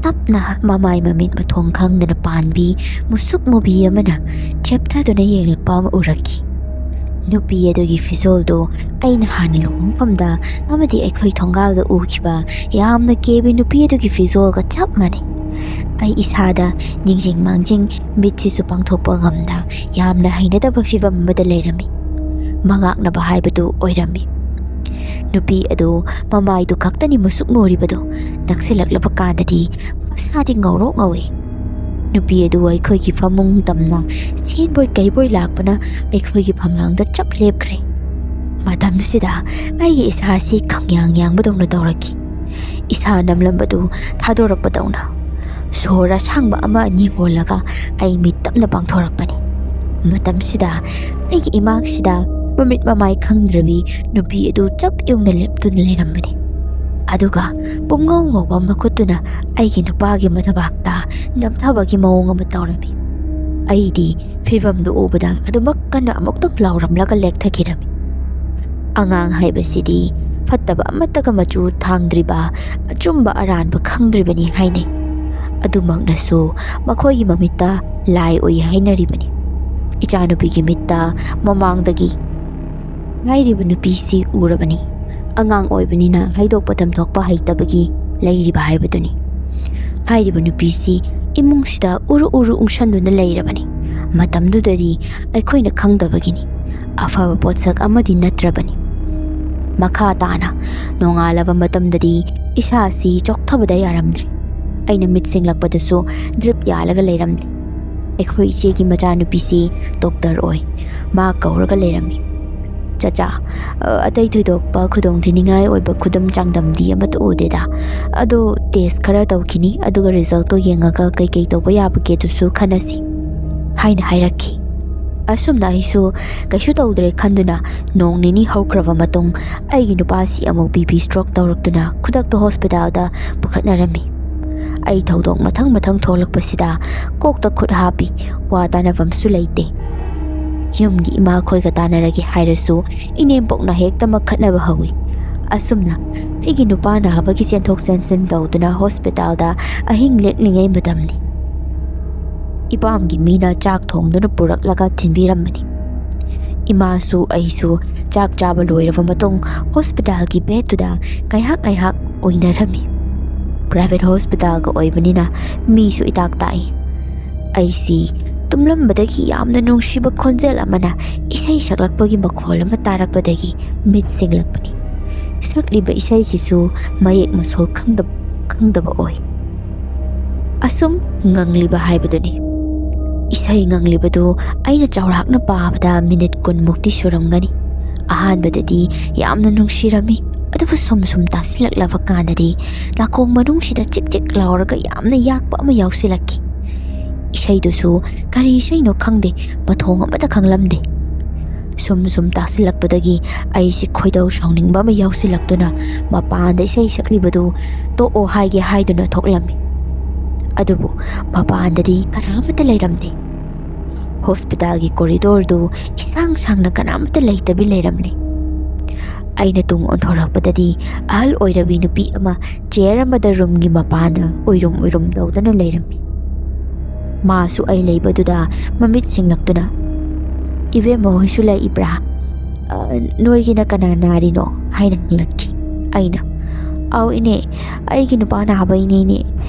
ꯇꯞꯅ ꯃꯃꯥꯏ ꯃꯃꯤꯠ ꯃꯊꯣꯡ ꯈꯪꯗꯅ ꯄꯥꯟꯕꯤ ꯃꯨꯁꯨꯛ ꯃꯨꯕꯤ ꯑꯃꯅ ꯆꯦꯞꯊꯗꯨꯅ ꯌꯦꯡꯂꯛꯄ ꯑꯃ ꯎꯔꯛꯈꯤ꯫ ꯅꯨꯄꯤ ꯑꯗꯨꯒꯤ ꯐꯤꯖꯣꯜꯗꯨ ꯑꯩꯅ ꯍꯥꯟꯅ ꯂꯨꯍꯣꯡꯐꯝꯗ ꯑꯃꯗꯤ ꯑꯩꯈꯣꯏ ꯊꯣꯡꯒꯥꯜꯗ ꯎꯈꯤꯕ ꯌꯥꯝꯅ ꯀꯦꯕꯤ ꯅꯨꯄꯤ ꯑꯗꯨꯒꯤ ꯐꯤꯖꯣꯜꯒ ꯆꯞ ꯃꯥꯟꯅꯩ꯫ ꯑꯩ ꯏꯁꯥꯗ ꯅꯤꯡꯖꯤꯡ ꯃꯥꯡꯖꯤꯡ ꯃꯤꯠꯁꯤꯁꯨ ꯄꯥꯡꯊꯣꯛꯄ ꯉꯝꯗ ꯌꯥꯝꯅ ꯍꯩꯅꯗꯕ ꯐꯤꯕꯝ ꯑꯃꯗ ꯂꯩꯔꯝꯃꯤ꯫ ꯃꯉꯥꯛꯅꯕ ꯍꯥꯏꯕꯗꯨ ꯑꯣꯏꯔꯝꯃꯤ꯫ ꯅꯨꯄꯤ ꯑꯗꯨ ꯃꯃꯥꯏꯗꯨ ꯈꯛꯇꯅꯤ ꯃꯨꯁꯨꯛ ꯃꯨꯔꯤꯕꯗꯨ, ꯅꯛꯁꯤꯜꯂꯛꯂꯕ ꯀꯥꯟꯗꯗꯤ ꯃꯁꯥꯗꯤ ꯉꯧꯔꯣꯛ ꯉꯧꯏ꯫ ꯅꯨꯄꯤ ꯑꯗꯨ ꯑꯩꯈꯣꯏꯒꯤ ꯐꯃꯨꯡ ꯇꯝꯅ ꯁꯦꯟꯕꯣꯏ ꯀꯩꯕꯣꯏ ꯂꯥꯛꯄꯅ ꯑꯩꯈꯣꯏꯒꯤ ꯐꯃꯥꯡꯗ ꯆꯞ ꯂꯦꯞꯈ꯭ꯔꯦ꯫ ꯃꯇꯝꯁꯤꯗ ꯑꯩꯒꯤ ꯏꯁꯥꯁꯤ ꯈꯪꯌꯥꯡ ꯌꯥꯡꯕꯗꯧꯅ ꯇꯧꯔꯛꯈꯤ꯫ ꯏꯁꯥ ꯅꯝꯂꯝꯕꯗꯨ ꯊꯥꯗꯣꯔꯛꯄꯗꯧꯅ ꯁꯣꯔ ꯑꯁꯥꯡꯕ ꯑꯃ ꯑꯅꯤ ꯍꯣꯜꯂꯒ ꯑꯩ ꯃꯤꯠ ꯇꯞꯅ ꯄꯥꯡꯊꯣꯔꯛꯄꯅꯤ꯫ ꯃꯇꯝꯁꯤꯗ ꯑꯩꯒꯤ ꯏꯃꯥꯡꯁꯤꯗ ꯃꯃꯤꯠ ꯃꯃꯥꯏ ꯈꯪꯗ꯭ꯔꯕꯤ ꯅꯨꯄꯤ ꯑꯗꯨ ꯆꯞ ꯌꯨꯡꯅ ꯂꯦꯞꯇꯨꯅ ꯂꯩꯔꯝꯕꯅꯤ꯫ ꯑꯗꯨꯒ ꯄꯨꯝꯉꯧ ꯉꯧꯕ ꯃꯈꯨꯠꯇꯨꯅ ꯑꯩꯒꯤ ꯅꯨꯄꯥꯒꯤ ꯃꯊꯕꯥꯛꯇ ꯅꯝꯊꯕꯒꯤ ꯃꯑꯣꯡ ꯑꯃ ꯇꯧꯔꯝꯃꯤ꯫ ꯑꯩꯗꯤ ꯐꯤꯕꯝꯗꯨ ꯎꯕꯗ ꯑꯗꯨꯃꯛ ꯀꯟꯅ ꯑꯃꯨꯛꯇꯪ ꯂꯥꯎꯔꯝꯂꯒ ꯂꯦꯛꯊꯈꯤꯔꯝꯃꯤ꯫ ꯑꯉꯥꯡ ꯍꯥꯏꯕꯁꯤꯗꯤ ꯐꯠꯇꯕ ꯑꯃꯠꯇꯒ ꯃꯆꯨ ꯊꯥꯡꯗ꯭ꯔꯤꯕ, ꯑꯆꯨꯝꯕ ꯑꯔꯥꯟꯕ ꯈꯪꯗ꯭ꯔꯤꯕꯅꯤ ꯍꯥꯏꯅꯩ꯫ ꯑꯗꯨꯃꯛꯅꯁꯨ ꯃꯈꯣꯏꯒꯤ ꯃꯃꯤꯠꯇ ꯂꯥꯏ ꯎꯏ ꯍꯥꯏꯅꯔꯤꯕꯅꯤ꯫ ꯏꯆꯥꯅꯨꯄꯤꯒꯤ ꯃꯤꯠꯇ ꯃꯃꯥꯡꯗꯒꯤ ꯍꯥꯏꯔꯤꯕ ꯅꯨꯄꯤꯁꯤ ꯎꯔꯕꯅꯤ꯫ ꯑꯉꯥꯡ ꯑꯣꯏꯕꯅꯤꯅ ꯍꯥꯏꯗꯣꯛꯄ ꯇꯝꯊꯣꯛꯄ ꯍꯩꯇꯕꯒꯤ ꯂꯩꯔꯤꯕ ꯍꯥꯏꯕꯗꯨꯅꯤ꯫ ꯍꯥꯏꯔꯤꯕ ꯅꯨꯄꯤꯁꯤ ꯏꯃꯨꯡꯁꯤꯗ ꯎꯔꯨ ꯎꯔꯨ ꯎꯪꯁꯟꯗꯨꯅ ꯂꯩꯔꯕꯅꯤ꯫ ꯃꯇꯝꯗꯨꯗꯗꯤ ꯑꯩꯈꯣꯏꯅ ꯈꯪꯗꯕꯒꯤꯅꯤ꯫ ꯑꯐꯕ ꯄꯣꯠꯁꯛ ꯑꯃꯗꯤ ꯅꯠꯇ꯭ꯔꯕꯅꯤ꯫ ꯃꯈꯥ ꯇꯥꯅ ꯅꯣꯡꯉꯥꯜꯂꯕ ꯃꯇꯝꯗꯗꯤ ꯏꯁꯥꯁꯤ ꯆꯣꯛꯊꯕꯗ ꯌꯥꯔꯝꯗ꯭ꯔꯦ꯫ ꯑꯩꯅ ꯃꯤꯠ ꯁꯤꯡꯂꯛꯄꯗꯁꯨ ꯗ꯭ꯔꯤꯞ ꯌꯥꯜꯂꯒ ꯂꯩꯔꯝꯂꯦ꯫ ꯑꯩꯈꯣꯏ ꯏꯆꯦꯒꯤ ꯃꯆꯥꯅꯨꯄꯤꯁꯤ ꯗꯣꯛꯇꯔ ꯑꯣꯏ꯫ ꯃꯥ ꯀꯧꯔꯒ ꯂꯩꯔꯝꯃꯤ꯫ "ꯆꯆꯥ, ꯑ, ꯑꯇꯩ ꯊꯣꯏꯗꯣꯛꯄ ꯈꯨꯗꯣꯡꯊꯤꯅꯤꯡꯉꯥꯏ ꯑꯣꯏꯕ ꯈꯨꯗꯝ ꯆꯥꯡꯗꯝꯗꯤ ꯑꯃꯠꯇ ꯎꯗꯦꯗ꯫ ꯑꯗꯣ ꯇꯦꯁ ꯈꯔ ꯇꯧꯈꯤꯅꯤ, ꯑꯗꯨꯒ ꯔꯤꯖꯜꯇꯣ ꯌꯦꯡꯉꯒ ꯀꯩꯀꯩ ꯇꯧꯕ ꯌꯥꯕꯒꯦꯗꯨꯁꯨ ꯈꯟꯅꯁꯤ," ꯍꯥꯏꯅ ꯍꯥꯏꯔꯛꯈꯤ꯫ ꯑꯁꯨꯝꯅ ꯑꯩꯁꯨ ꯀꯩꯁꯨ ꯇꯧꯗ꯭ꯔꯦ ꯈꯟꯗꯨꯅ ꯅꯣꯡ ꯅꯤꯅꯤ ꯍꯧꯈ꯭ꯔꯕ ꯃꯇꯨꯡ ꯑꯩꯒꯤ ꯅꯨꯄꯥꯁꯤ ꯑꯃꯨꯛ ꯕꯤ ꯄꯤ ꯁ꯭ꯇ꯭ꯔꯣꯛ ꯇꯧꯔꯛꯇꯨꯅ ꯈꯨꯗꯛꯇ ꯍꯣꯁꯄꯤꯇꯥꯜꯗ ꯄꯨꯈꯠꯅꯔꯝꯃꯤ꯫ ꯑꯩ ꯊꯧꯗꯣꯛ ꯃꯊꯪ ꯃꯊꯪ ꯊꯣꯛꯂꯛꯄꯁꯤꯗ ꯀꯣꯛꯇ ꯈꯨꯠ ꯍꯥꯞꯄꯤ, ꯋꯥ ꯇꯥꯅꯐꯝꯁꯨ ꯂꯩꯇꯦ꯫ ꯌꯨꯝꯒꯤ ꯏꯃꯥꯈꯣꯏꯒ ꯇꯥꯟꯅꯔꯒꯦ ꯍꯥꯏꯔꯁꯨ ꯏꯅꯦꯝꯄꯣꯛꯅ ꯍꯦꯛꯇꯃꯛ ꯈꯠꯅꯕ ꯍꯧꯏ꯫ ꯑꯁꯨꯝꯅ ꯑꯩꯒꯤ ꯅꯨꯄꯥ ꯅꯥꯕꯒꯤ ꯆꯦꯟꯊꯣꯛ ꯆꯦꯟꯁꯤꯟ ꯇꯧꯗꯨꯅ ꯍꯣꯁꯄꯤꯇꯥꯜꯗ ꯑꯍꯤꯡ ꯂꯦꯛꯂꯤꯉꯩ ꯃꯇꯝꯅꯤ꯫ ꯏꯄꯥꯝꯒꯤ ꯃꯤꯅ ꯆꯥꯛ ꯊꯣꯡꯗꯨꯅ ꯄꯨꯔꯛꯂꯒ ꯊꯤꯟꯕꯤꯔꯝꯕꯅꯤ꯫ ꯏꯃꯥꯁꯨ ꯑꯩꯁꯨ ꯆꯥꯛ ꯆꯥꯕ ꯂꯣꯏꯔꯕ ꯃꯇꯨꯡ ꯍꯣꯁꯄꯤꯇꯥꯜꯒꯤ ꯕꯦꯗꯇꯨꯗ ꯉꯥꯏꯍꯥꯛ ꯉꯥꯏꯍꯥꯛ ꯎꯏꯅꯔꯝꯃꯤ꯫ ꯄ꯭ꯔꯥꯏꯚꯦꯠ ꯍꯣꯁꯄꯤꯇꯥꯜꯒ ꯑꯣꯏꯕꯅꯤꯅ ꯃꯤꯁꯨ ꯏꯇꯥꯛ ꯇꯥꯛꯏ꯫ ꯑꯩꯁꯤ ꯇꯨꯝꯂꯝꯕꯗꯒꯤ ꯌꯥꯝꯅ ꯅꯨꯡꯁꯤꯕ ꯈꯣꯟꯖꯦꯜ ꯑꯃꯅ ꯏꯁꯩ ꯁꯛꯂꯛꯄꯒꯤ ꯃꯈꯣꯜ ꯑꯃ ꯇꯥꯔꯛꯄꯗꯒꯤ ꯃꯤꯠ ꯁꯤꯡꯂꯛꯄꯅꯤ꯫ ꯁꯛꯂꯤꯕ ꯏꯁꯩꯁꯤꯁꯨ ꯃꯌꯦꯛ ꯃꯁꯣꯜ ꯈꯪꯗꯕ, ꯈꯪꯗꯕ ꯑꯣꯏ꯫ ꯑꯁꯨꯝ ꯉꯪꯂꯤꯕ ꯍꯥꯏꯕꯗꯨꯅꯤ꯫ ꯏꯁꯩ ꯉꯪꯂꯤꯕꯗꯨ ꯑꯩꯅ ꯆꯥꯎꯔꯥꯛꯅ ꯄꯥꯕꯗ ꯃꯤꯅꯤꯠ ꯀꯨꯟꯃꯨꯛꯇꯤ ꯁꯨꯔꯝꯒꯅꯤ꯫ ꯑꯍꯥꯟꯕꯗꯗꯤ ꯌꯥꯝꯅ ꯅꯨꯡꯁꯤꯔꯝꯃꯤ, ꯑꯗꯨꯕꯨ ꯁꯨꯝ ꯁꯨꯝ ꯇꯥꯁꯤꯜꯂꯛꯂꯕ ꯀꯥꯟꯗꯗꯤ ꯅꯥꯀꯣꯡ ꯃꯅꯨꯡꯁꯤꯗ ꯆꯤꯛ ꯆꯤꯛ ꯂꯥꯎꯔꯒ ꯌꯥꯝꯅ ꯌꯥꯛꯄ ꯑꯃ ꯌꯥꯎꯁꯤꯜꯂꯛꯈꯤ꯫ ꯏꯁꯩꯗꯨꯁꯨ ꯀꯔꯤ ꯏꯁꯩꯅꯣ ꯈꯪꯗꯦ, ꯃꯊꯣꯡ ꯑꯃꯇ ꯈꯪꯂꯝꯗꯦ꯫ ꯁꯨꯝ ꯁꯨꯝ ꯇꯥꯁꯤꯜꯂꯛꯄꯗꯒꯤ ꯑꯩꯁꯤ ꯈꯣꯏꯗꯧ ꯁꯥꯎꯅꯤꯡꯕ ꯑꯃ ꯌꯥꯎꯁꯤꯜꯂꯛꯇꯨꯅ ꯃꯄꯥꯟꯗ ꯏꯁꯩ ꯁꯛꯂꯤꯕꯗꯨ ꯇꯣꯛꯑꯣ ꯍꯥꯏꯒꯦ ꯍꯥꯏꯗꯨꯅ ꯊꯣꯛꯂꯝꯃꯤ꯫ ꯑꯗꯨꯕꯨ ꯃꯄꯥꯟꯗꯗꯤ ꯀꯅꯥꯃꯠꯇ ꯂꯩꯔꯝꯗꯦ꯫ ꯍꯣꯁꯄꯤꯇꯥꯜꯒꯤ ꯀꯣꯔꯤꯗꯣꯔꯗꯨ ꯏꯁꯥꯡ ꯁꯥꯡꯅ ꯀꯅꯥꯃꯠꯇ ꯂꯩꯇꯕꯤ ꯂꯩꯔꯝꯂꯦ꯫ ꯑꯩꯅ ꯇꯨꯡ ꯑꯣꯟꯊꯣꯔꯛꯄꯗꯗꯤ ꯑꯍꯜ ꯑꯣꯏꯔꯕꯤ ꯅꯨꯄꯤ ꯑꯃ ꯆꯤꯌꯔ ꯑꯃꯗ ꯔꯨꯝꯒꯤ ꯃꯄꯥꯟꯗ ꯎꯏꯔꯨꯝ ꯎꯏꯔꯨꯝ ꯇꯧꯗꯨꯅ ꯂꯩꯔꯝꯃꯤ꯫ ꯃꯥꯁꯨ ꯑꯩ ꯂꯩꯕꯗꯨꯗ ꯃꯃꯤꯠ ꯁꯤꯡꯂꯛꯇꯨꯅ, "ꯏꯕꯦꯝꯃ ꯍꯣꯏꯁꯨ ꯂꯩꯕ꯭ꯔꯥ? ꯑ, ꯅꯣꯏꯒꯤꯅ ꯀꯅꯥ ꯅꯥꯔꯤꯅꯣ?" ꯍꯥꯏꯅ ꯍꯪꯂꯛꯈꯤ꯫ ꯑꯩꯅ, "ꯑꯧ ꯏꯅꯦ, ꯑꯩꯒꯤ ꯅꯨꯄꯥ ꯅꯥꯕꯩꯅꯦ ꯏꯅꯦ꯫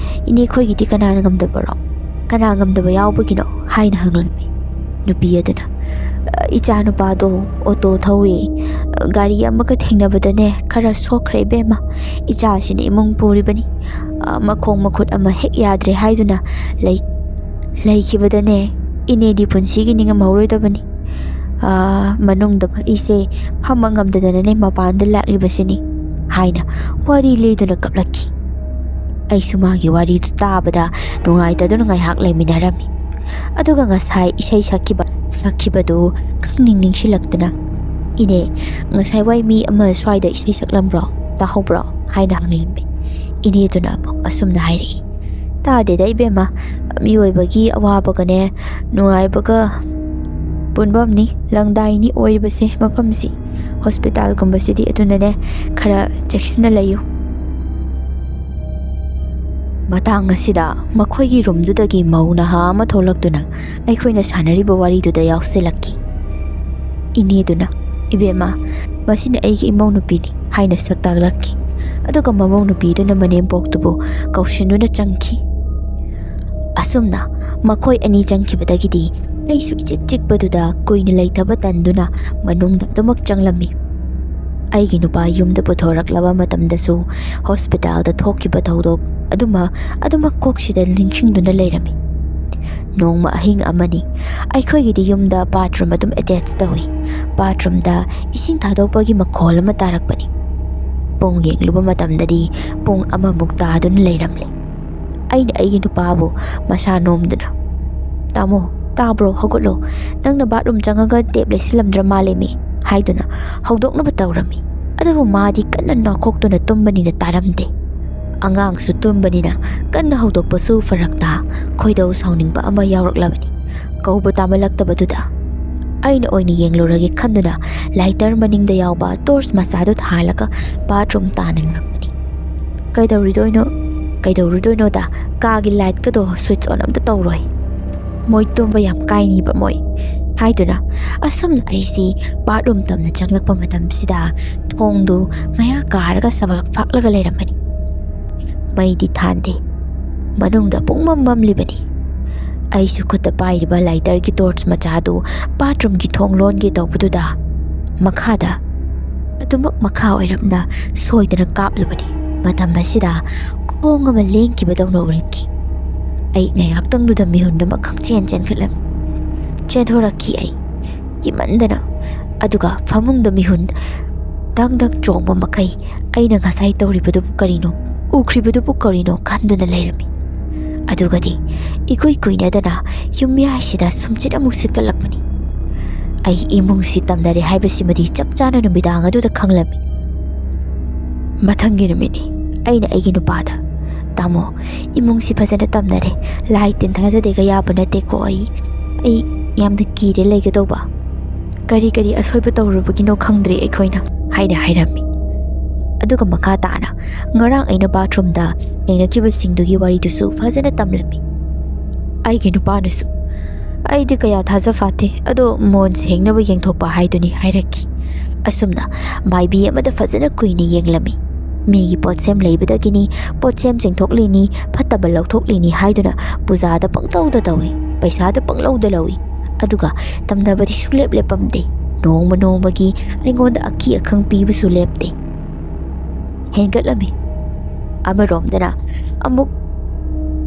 ꯏꯅꯦ ꯈꯣꯏꯒꯤꯗꯤ ꯀꯅꯥꯅ ꯉꯝꯗꯕꯔꯣ? ꯀꯅꯥ ꯉꯝꯗꯕ ꯌꯥꯎꯕꯒꯤꯅꯣ?" ꯍꯥꯏꯅ ꯍꯪꯂꯝꯃꯤ꯫ ꯅꯨꯄꯤ ꯑꯗꯨꯅ, "ꯏꯆꯥ ꯅꯨꯄꯥꯗꯣ ꯑꯣꯇꯣ ꯊꯧꯋꯦ꯫ ꯒꯥꯔꯤ ꯑꯃꯒ ꯊꯦꯡꯅꯕꯗꯅꯦ ꯈꯔ ꯁꯣꯛꯈ꯭ꯔꯦ ꯏꯕꯦꯝꯃ꯫ ꯏꯆꯥꯁꯤꯅ ꯏꯃꯨꯡ ꯄꯨꯔꯤꯕꯅꯤ꯫ ꯃꯈꯣꯡ ꯃꯈꯨꯠ ꯑꯃ ꯍꯦꯛ ꯌꯥꯗ꯭ꯔꯦ ꯍꯥꯏꯗꯨꯅ ꯂꯩ-, ꯂꯩꯈꯤꯕꯗꯅꯦ ꯏꯅꯦꯗꯤ ꯄꯨꯟꯁꯤꯒꯤ ꯅꯤꯡꯉꯝꯍꯧꯔꯣꯏꯗꯕꯅꯤ꯫ ꯃꯅꯨꯡꯗ ꯑꯩꯁꯦ ꯐꯝꯕ ꯉꯝꯗꯗꯅꯅꯦ ꯃꯄꯥꯟꯗ ꯂꯥꯛꯂꯤꯕꯁꯤꯅꯤ" ꯍꯥꯏꯅ ꯋꯥꯔꯤ ꯂꯤꯗꯨꯅ ꯀꯞꯂꯛꯈꯤ꯫ ꯑꯩꯁꯨ ꯃꯥꯒꯤ ꯋꯥꯔꯤꯗꯨ ꯇꯥꯕꯗ ꯅꯨꯡꯉꯥꯏꯇꯗꯨꯅ ꯉꯥꯏꯍꯥꯛ ꯂꯩꯃꯤꯟꯅꯔꯝꯃꯤ꯫ ꯑꯗꯨꯒ ꯉꯁꯥꯏ ꯏꯁꯩ ꯁꯛꯈꯤꯕ, ꯁꯛꯈꯤꯕꯗꯨ ꯈꯪꯅꯤꯡ ꯅꯤꯡꯁꯤꯡꯂꯛꯇꯨꯅ, "ꯏꯅꯦ, ꯉꯁꯥꯏ ꯋꯥꯏ ꯃꯤ ꯑꯃ ꯁ꯭ꯋꯥꯏꯗ ꯏꯁꯩ ꯁꯛꯂꯝꯕ꯭ꯔꯣ? ꯇꯥꯍꯧꯕ꯭ꯔꯣ?" ꯍꯥꯏꯅ ꯍꯪꯂꯝꯃꯤ꯫ ꯏꯅꯦꯗꯨꯅ ꯑꯃꯨꯛ ꯑꯁꯨꯝꯅ ꯍꯥꯏꯔꯛꯏ, "ꯇꯥꯗꯦꯗ ꯏꯕꯦꯝꯃ, ꯃꯤꯑꯣꯏꯕꯒꯤ ꯑꯋꯥꯕꯒꯅꯦ ꯅꯨꯡꯉꯥꯏꯕꯒ ꯄꯨꯟꯐꯝꯅꯤ, ꯂꯪꯗꯥꯏꯅꯤ ꯑꯣꯏꯔꯤꯕꯁꯦ ꯃꯐꯝꯁꯤ꯫ ꯍꯣꯁꯄꯤꯇꯥꯜꯒꯨꯝꯕꯁꯤꯗꯤ ꯑꯗꯨꯅꯅꯦ ꯈꯔ ꯆꯦꯛꯁꯤꯟꯅ ꯂꯩꯌꯨ"꯫ ꯃꯇꯥꯡ ꯑꯁꯤꯗ ꯃꯈꯣꯏꯒꯤ ꯔꯨꯝꯗꯨꯗꯒꯤ ꯃꯧ ꯅꯍꯥ ꯑꯃ ꯊꯣꯛꯂꯛꯇꯨꯅ ꯑꯩꯈꯣꯏꯅ ꯁꯥꯟꯅꯔꯤꯕ ꯋꯥꯔꯤꯗꯨꯗ ꯌꯥꯎꯁꯤꯜꯂꯛꯈꯤ꯫ ꯏꯅꯦꯗꯨꯅ, "ꯏꯕꯦꯝꯃ, ꯃꯁꯤꯅ ꯑꯩꯒꯤ ꯏꯃꯧ ꯅꯨꯄꯤꯅꯤ" ꯍꯥꯏꯅ ꯁꯛ ꯇꯥꯛꯂꯛꯈꯤ꯫ ꯑꯗꯨꯒ ꯃꯃꯧ ꯅꯨꯄꯤꯗꯨꯅ ꯃꯅꯦꯝꯄꯣꯛꯇꯨꯕꯨ ꯀꯧꯁꯤꯟꯗꯨꯅ ꯆꯪꯈꯤ꯫ ꯑꯁꯨꯝꯅ ꯃꯈꯣꯏ ꯑꯅꯤ ꯆꯪꯈꯤꯕꯗꯒꯤꯗꯤ ꯑꯩꯁꯨ ꯏꯆꯤꯛ ꯆꯤꯛꯄꯗꯨꯗ ꯀꯨꯏꯅ ꯂꯩꯊꯕ ꯇꯟꯗꯨꯅ ꯃꯅꯨꯡꯗ ꯑꯗꯨꯃꯛ ꯆꯪꯂꯝꯃꯤ꯫ ꯑꯩꯒꯤ ꯅꯨꯄꯥ ꯌꯨꯝꯗ ꯄꯨꯊꯣꯔꯛꯂꯕ ꯃꯇꯝꯗꯁꯨ ꯍꯣꯁꯄꯤꯇꯥꯜꯗ ꯊꯣꯛꯈꯤꯕ ꯊꯧꯗꯣꯛ ꯑꯗꯨꯃꯛ, ꯑꯗꯨꯃꯛ ꯀꯣꯛꯁꯤꯗ ꯅꯤꯡꯁꯤꯡꯗꯨꯅ ꯂꯩꯔꯝꯃꯤ꯫ ꯅꯣꯡꯃ ꯑꯍꯤꯡ ꯑꯃꯅꯤ꯫ ꯑꯩꯈꯣꯏꯒꯤꯗꯤ ꯌꯨꯝꯗ ꯕꯥꯊꯔꯨꯝ ꯑꯗꯨꯝ ꯑꯦꯇꯦꯆ ꯇꯧꯏ꯫ ꯕꯥꯊꯔꯨꯝꯗ ꯏꯁꯤꯡ ꯊꯥꯗꯣꯛꯄꯒꯤ ꯃꯈꯣꯜ ꯑꯃ ꯇꯥꯔꯛꯄꯅꯤ꯫ ꯄꯨꯡ ꯌꯦꯡꯂꯨꯕ ꯃꯇꯝꯗꯗꯤ ꯄꯨꯡ ꯑꯃꯃꯨꯛ ꯇꯥꯗꯨꯅ ꯂꯩꯔꯝꯂꯦ꯫ ꯑꯩꯅ ꯑꯩꯒꯤ ꯅꯨꯄꯥꯕꯨ ꯃꯁꯥ ꯅꯣꯝꯗꯨꯅ, "ꯇꯥꯃꯣ, ꯇꯥꯕ꯭ꯔꯣ? ꯍꯧꯒꯠꯂꯣ꯫ ꯅꯪꯅ ꯕꯥꯠꯔꯨꯝ ꯆꯪꯉꯒ ꯇꯦꯞ ꯂꯩꯁꯤꯜꯂꯝꯗ꯭ꯔ ꯃꯥꯜꯂꯦꯃꯤ" ꯍꯥꯏꯗꯨꯅ ꯍꯧꯗꯣꯛꯅꯕ ꯇꯧꯔꯝꯃꯤ꯫ ꯑꯗꯨꯕꯨ ꯃꯥꯗꯤ ꯀꯟꯅ ꯅꯥꯈꯣꯛꯇꯨꯅ ꯇꯨꯝꯕꯅꯤꯅ ꯇꯥꯔꯝꯗꯦ꯫ ꯑꯉꯥꯡꯁꯨ ꯇꯨꯝꯕꯅꯤꯅ ꯀꯟꯅ ꯍꯧꯗꯣꯛꯄꯁꯨ ꯐꯔꯛ ꯇꯥ, ꯈꯣꯏꯗꯧ ꯁꯥꯎꯅꯤꯡꯕ ꯑꯃ ꯌꯥꯎꯔꯛꯂꯕꯅꯤ꯫ ꯀꯧꯕ ꯇꯥꯃꯜꯂꯛꯇꯕꯗꯨꯗ ꯑꯩꯅ ꯑꯣꯏꯅ ꯌꯦꯡꯂꯨꯔꯒꯦ ꯈꯟꯗꯨꯅ ꯂꯥꯏꯇꯔ ꯃꯅꯤꯡꯗ ꯌꯥꯎꯕ ꯇꯣꯔꯆ ꯃꯆꯥꯗꯨ ꯊꯥꯜꯂꯒ ꯕꯥꯠꯔꯨꯝ ꯇꯥꯟꯅ ꯂꯥꯛꯄꯅꯤ꯫ "ꯀꯩꯗꯧꯔꯤꯗꯣꯏꯅꯣ? ꯀꯩꯗꯧꯔꯨꯗꯣꯏꯅꯣꯗ? ꯀꯥꯒꯤ ꯂꯥꯏꯠꯀꯗꯣ ꯁ꯭ꯋꯤꯠꯆ ꯑꯣꯟ ꯑꯝꯇ ꯇꯧꯔꯣꯏ꯫ ꯃꯣꯏ ꯇꯨꯝꯕ ꯌꯥꯝ ꯀꯥꯏꯅꯤꯕ ꯃꯣꯏ" ꯍꯥꯏꯗꯨꯅ ꯑꯁꯨꯝꯅ ꯑꯩꯁꯤ ꯕꯥꯠꯔꯨꯝ ꯇꯝꯅ ꯆꯪꯂꯛꯄ ꯃꯇꯝꯁꯤꯗ ꯊꯣꯡꯗꯨ ꯃꯌꯥ ꯀꯥꯔꯒ ꯁꯕꯥꯛ ꯐꯥꯛꯂꯒ ꯂꯩꯔꯝꯕꯅꯤ꯫ ꯃꯩꯗꯤ ꯊꯥꯟꯗꯦ꯫ ꯃꯅꯨꯡꯗ ꯄꯨꯡꯃꯝ ꯃꯝꯂꯤꯕꯅꯤ꯫ ꯑꯩꯁꯨ ꯈꯨꯠꯇ ꯄꯥꯏꯔꯤꯕ ꯂꯥꯏꯇꯔꯒꯤ ꯇꯣꯔꯆ ꯃꯆꯥꯗꯨ ꯕꯥꯠꯔꯨꯝꯒꯤ ꯊꯣꯡ ꯂꯣꯟꯒꯦ ꯇꯧꯕꯗꯨꯗ ꯃꯈꯥꯗ ꯑꯗꯨꯃꯛ ꯃꯈꯥ ꯑꯣꯏꯔꯞꯅ ꯁꯣꯏꯗꯅ ꯀꯥꯞꯂꯨꯕꯅꯤ꯫ ꯃꯇꯝ ꯑꯁꯤꯗ ꯈꯣꯡ ꯑꯃ ꯂꯦꯡꯈꯤꯕꯗꯧꯅ ꯎꯔꯛꯈꯤ꯫ ꯑꯩ ꯉꯥꯏꯍꯥꯛꯇꯪꯗꯨꯗ ꯃꯤꯍꯨꯟ ꯑꯃ ꯈꯪꯆꯦꯟ ꯆꯦꯟꯈꯠꯂꯝꯃꯤ꯫ ꯆꯦꯟꯊꯣꯔꯛꯈꯤ ꯑꯩ ꯀꯤꯃꯟꯗꯅ꯫ ꯑꯗꯨꯒ ꯐꯃꯨꯡꯗ ꯃꯤꯍꯨꯟ ꯗꯪ ꯗꯪ ꯆꯣꯡꯕ ꯃꯈꯩ ꯑꯩꯅ ꯉꯁꯥꯏ ꯇꯧꯔꯤꯕꯗꯨꯕꯨ ꯀꯔꯤꯅꯣ, ꯎꯈ꯭ꯔꯤꯕꯗꯨꯕꯨ ꯀꯔꯤꯅꯣ ꯈꯟꯗꯨꯅ ꯂꯩꯔꯝꯃꯤ꯫ ꯑꯗꯨꯒꯗꯤ ꯏꯀꯨꯏ ꯀꯨꯏꯅꯗꯅ ꯌꯨꯝ ꯃꯌꯥꯏꯁꯤꯗ ꯁꯨꯝꯆꯤꯠ ꯑꯃꯨꯛ ꯁꯤꯠꯀꯠꯂꯛꯄꯅꯤ꯫ ꯑꯩ ꯏꯃꯨꯡꯁꯤ ꯇꯝꯅꯔꯦ ꯍꯥꯏꯕꯁꯤꯃꯗꯤ ꯆꯞ ꯆꯥꯅ ꯅꯨꯃꯤꯗꯥꯡ ꯑꯗꯨꯗ ꯈꯪꯂꯝꯃꯤ꯫ ꯃꯊꯪꯒꯤ ꯅꯨꯃꯤꯠꯅꯤ꯫ ꯑꯩꯅ ꯑꯩꯒꯤ ꯅꯨꯄꯥꯗ, "ꯇꯥꯃꯣ, ꯏꯃꯨꯡꯁꯤ ꯐꯖꯅ ꯇꯝꯅꯔꯦ꯫ ꯂꯥꯏ ꯇꯤꯟ ꯊꯥꯖꯗꯦꯒ ꯌꯥꯕ ꯅꯠꯇꯦꯀꯣ꯫ ꯑꯩ, ꯑꯩ ꯌꯥꯝꯅ ꯀꯤꯔꯦ ꯂꯩꯒꯗꯧꯕ꯫ ꯀꯔꯤ ꯀꯔꯤ ꯑꯁꯣꯏꯕ ꯇꯧꯔꯨꯕꯒꯤꯅꯣ ꯈꯪꯗ꯭ꯔꯦ ꯑꯩꯈꯣꯏꯅ," ꯍꯥꯏꯅ ꯍꯥꯏꯔꯝꯃꯤ꯫ ꯑꯗꯨꯒ ꯃꯈꯥ ꯇꯥꯅ ꯉꯔꯥꯡ ꯑꯩꯅ ꯕꯥꯠꯔꯨꯝꯗ ꯊꯦꯡꯅꯈꯤꯕꯁꯤꯡꯗꯨꯒꯤ ꯋꯥꯔꯤꯗꯨꯁꯨ ꯐꯖꯅ ꯇꯝꯂꯝꯃꯤ꯫ ꯑꯩꯒꯤ ꯅꯨꯄꯥꯅꯁꯨ, "ꯑꯩꯗꯤ ꯀꯌꯥ ꯊꯥꯖ ꯐꯥꯠꯇꯦ, ꯑꯗꯣ ꯃꯣꯟ ꯁꯦꯡꯅꯕ ꯌꯦꯡꯊꯣꯛꯄ ꯍꯥꯏꯗꯨꯅꯤ," ꯍꯥꯏꯔꯛꯈꯤ꯫ ꯑꯁꯨꯝꯅ ꯃꯥꯏꯕꯤ ꯑꯃꯗ ꯐꯖꯅ ꯀꯨꯏꯅ ꯌꯦꯡꯂꯝꯃꯤ꯫ ꯃꯤꯒꯤ ꯄꯣꯠꯁꯦꯝ ꯂꯩꯕꯗꯒꯤꯅꯤ, ꯄꯣꯠꯁꯦꯝ ꯆꯦꯡꯊꯣꯛꯂꯤꯅꯤ, ꯐꯠꯇꯕ ꯂꯧꯊꯣꯛꯂꯤꯅꯤ ꯍꯥꯏꯗꯨꯅ ꯄꯨꯖꯥꯗ ꯄꯪꯇꯧꯗ ꯇꯧꯏ, ꯄꯩꯁꯥꯗ ꯄꯪꯂꯧꯗ ꯂꯧꯏ꯫ ꯑꯗꯨꯒ ꯇꯝꯅꯕꯗꯤ ꯁꯨꯡꯂꯦꯞ ꯂꯦꯞꯄꯝꯗꯦ꯫ ꯅꯣꯡꯃ ꯅꯣꯡꯃꯒꯤ ꯑꯩꯉꯣꯟꯗ ꯑꯀꯤ ꯑꯈꯪ ꯄꯤꯕꯁꯨ ꯂꯦꯞꯇꯦ꯫ ꯍꯦꯟꯒꯠꯂꯝꯃꯤ꯫ ꯑꯃꯔꯣꯝꯗꯅ ꯑꯃꯨꯛ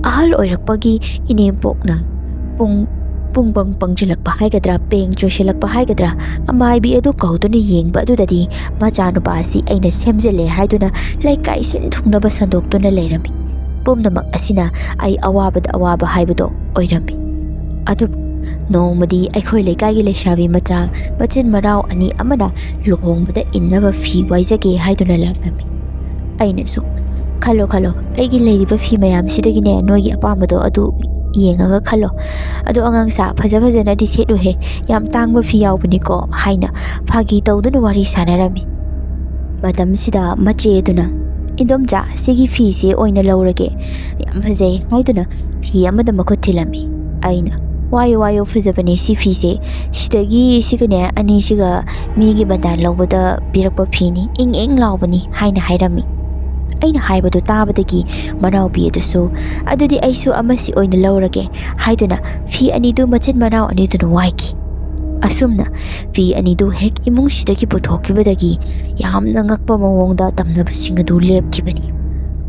ꯑꯍꯜ ꯑꯣꯏꯔꯛꯄꯒꯤ ꯏꯅꯦꯝꯄꯣꯛꯅ ꯄꯨꯡ, ꯄꯨꯡ ꯄꯪ ꯄꯪꯁꯤꯜꯂꯛꯄ ꯍꯥꯏꯒꯗ꯭ꯔꯥ, ꯄꯦꯡ ꯆꯣꯏꯁꯤꯜꯂꯛꯄ ꯍꯥꯏꯒꯗ꯭ꯔꯥ, ꯑꯃꯥꯏꯕꯤ ꯑꯗꯨ ꯀꯧꯗꯨꯅ ꯌꯦꯡꯕ ꯑꯗꯨꯗꯗꯤ ꯃꯆꯥꯅꯨꯄꯥ ꯑꯁꯤ ꯑꯩꯅ ꯁꯦꯝꯖꯤꯜꯂꯦ ꯍꯥꯏꯗꯨꯅ ꯂꯩꯀꯥꯏ ꯁꯤꯟ ꯊꯨꯡꯅꯕ ꯁꯟꯗꯣꯛꯇꯨꯅ ꯂꯩꯔꯝꯃꯤ꯫ ꯄꯨꯝꯅꯃꯛ ꯑꯁꯤꯅ ꯑꯩ ꯑꯋꯥꯕꯗ ꯑꯋꯥꯕ ꯍꯥꯏꯕꯗꯣ ꯑꯣꯏꯔꯝꯃꯤ꯫ ꯑꯗꯨꯕꯨ ꯅꯣꯡꯃꯗꯤ ꯑꯩꯈꯣꯏ ꯂꯩꯀꯥꯏꯒꯤ ꯂꯩꯁꯥꯕꯤ ꯃꯆꯥ ꯃꯆꯤꯟ ꯃꯅꯥꯎ ꯑꯅꯤ ꯑꯃꯅ ꯂꯨꯍꯣꯡꯕꯗ ꯏꯟꯅꯕ ꯐꯤ ꯋꯥꯏꯖꯒꯦ ꯍꯥꯏꯗꯨꯅ ꯂꯥꯛꯂꯝꯃꯤ꯫ ꯑꯩꯅꯁꯨ, "ꯈꯜꯂꯣ, ꯈꯜꯂꯣ, ꯑꯩꯒꯤ ꯂꯩꯔꯤꯕ ꯐꯤ ꯃꯌꯥꯝꯁꯤꯗꯒꯤꯅꯦ ꯅꯣꯏꯒꯤ ꯑꯄꯥꯝꯕꯗꯣ ꯑꯗꯨ ꯌꯦꯡꯉꯒ ꯈꯜꯂꯣ꯫ ꯑꯗꯣ ꯑꯉꯥꯡꯁꯥ, ꯐꯖ ꯐꯖꯅꯗꯤ ꯁꯦꯠꯂꯨꯍꯦ, ꯌꯥꯝ ꯇꯥꯡꯕ ꯐꯤ ꯌꯥꯎꯕꯅꯤꯀꯣ," ꯍꯥꯏꯅ ꯐꯥꯒꯤ ꯇꯧꯗꯨꯅ ꯋꯥꯔꯤ ꯁꯥꯟꯅꯔꯝꯃꯤ꯫ ꯃꯇꯝꯁꯤꯗ ꯃꯆꯦ ꯑꯗꯨꯅ, "ꯏꯟꯗꯣꯝꯆꯥ, ꯁꯤꯒꯤ ꯐꯤꯁꯦ ꯑꯣꯏꯅ ꯂꯧꯔꯒꯦ, ꯌꯥꯝ ꯐꯖꯩ," ꯍꯥꯏꯗꯨꯅ ꯐꯤ ꯑꯃꯗ ꯃꯈꯨꯠ ꯊꯤꯜꯂꯝꯃꯤ꯫ ꯑꯩꯅ, "ꯋꯥꯏꯌꯣ ꯋꯥꯏꯌꯣ, ꯐꯖꯕꯅꯦ ꯁꯤ ꯐꯤꯁꯦ, ꯁꯤꯗꯒꯤ ꯁꯤꯒꯅꯦ ꯑꯅꯤꯁꯤꯒ ꯃꯤꯒꯤ ꯕꯟꯗꯥꯟ ꯂꯧꯕꯗ ꯄꯤꯔꯛꯄ ꯐꯤꯅꯤ, ꯏꯪ ꯏꯪ ꯂꯥꯎꯕꯅꯤ" ꯍꯥꯏꯅ ꯍꯥꯏꯔꯝꯃꯤ꯫ ꯑꯩꯅ ꯍꯥꯏꯕꯗꯨ ꯇꯥꯕꯗꯒꯤ ꯃꯅꯥꯎꯄꯤ ꯑꯗꯨꯁꯨ, "ꯑꯗꯨꯗꯤ ꯑꯩꯁꯨ ꯑꯃꯁꯤ ꯑꯣꯏꯅ ꯂꯧꯔꯒꯦ" ꯍꯥꯏꯗꯨꯅ ꯐꯤ ꯑꯅꯤꯗꯨ ꯃꯆꯤꯟ ꯃꯅꯥꯎ ꯑꯅꯤꯗꯨꯅ ꯋꯥꯏꯈꯤ꯫ ꯑꯁꯨꯝꯅ ꯐꯤ ꯑꯅꯤꯗꯨ ꯍꯦꯛ ꯏꯃꯨꯡꯁꯤꯗꯒꯤ ꯄꯨꯊꯣꯛꯈꯤꯕꯗꯒꯤ ꯌꯥꯝꯅ ꯉꯛꯄ ꯃꯑꯣꯡꯗ ꯇꯝꯅꯕꯁꯤꯡ ꯑꯗꯨ ꯂꯦꯞꯈꯤꯕꯅꯤ꯫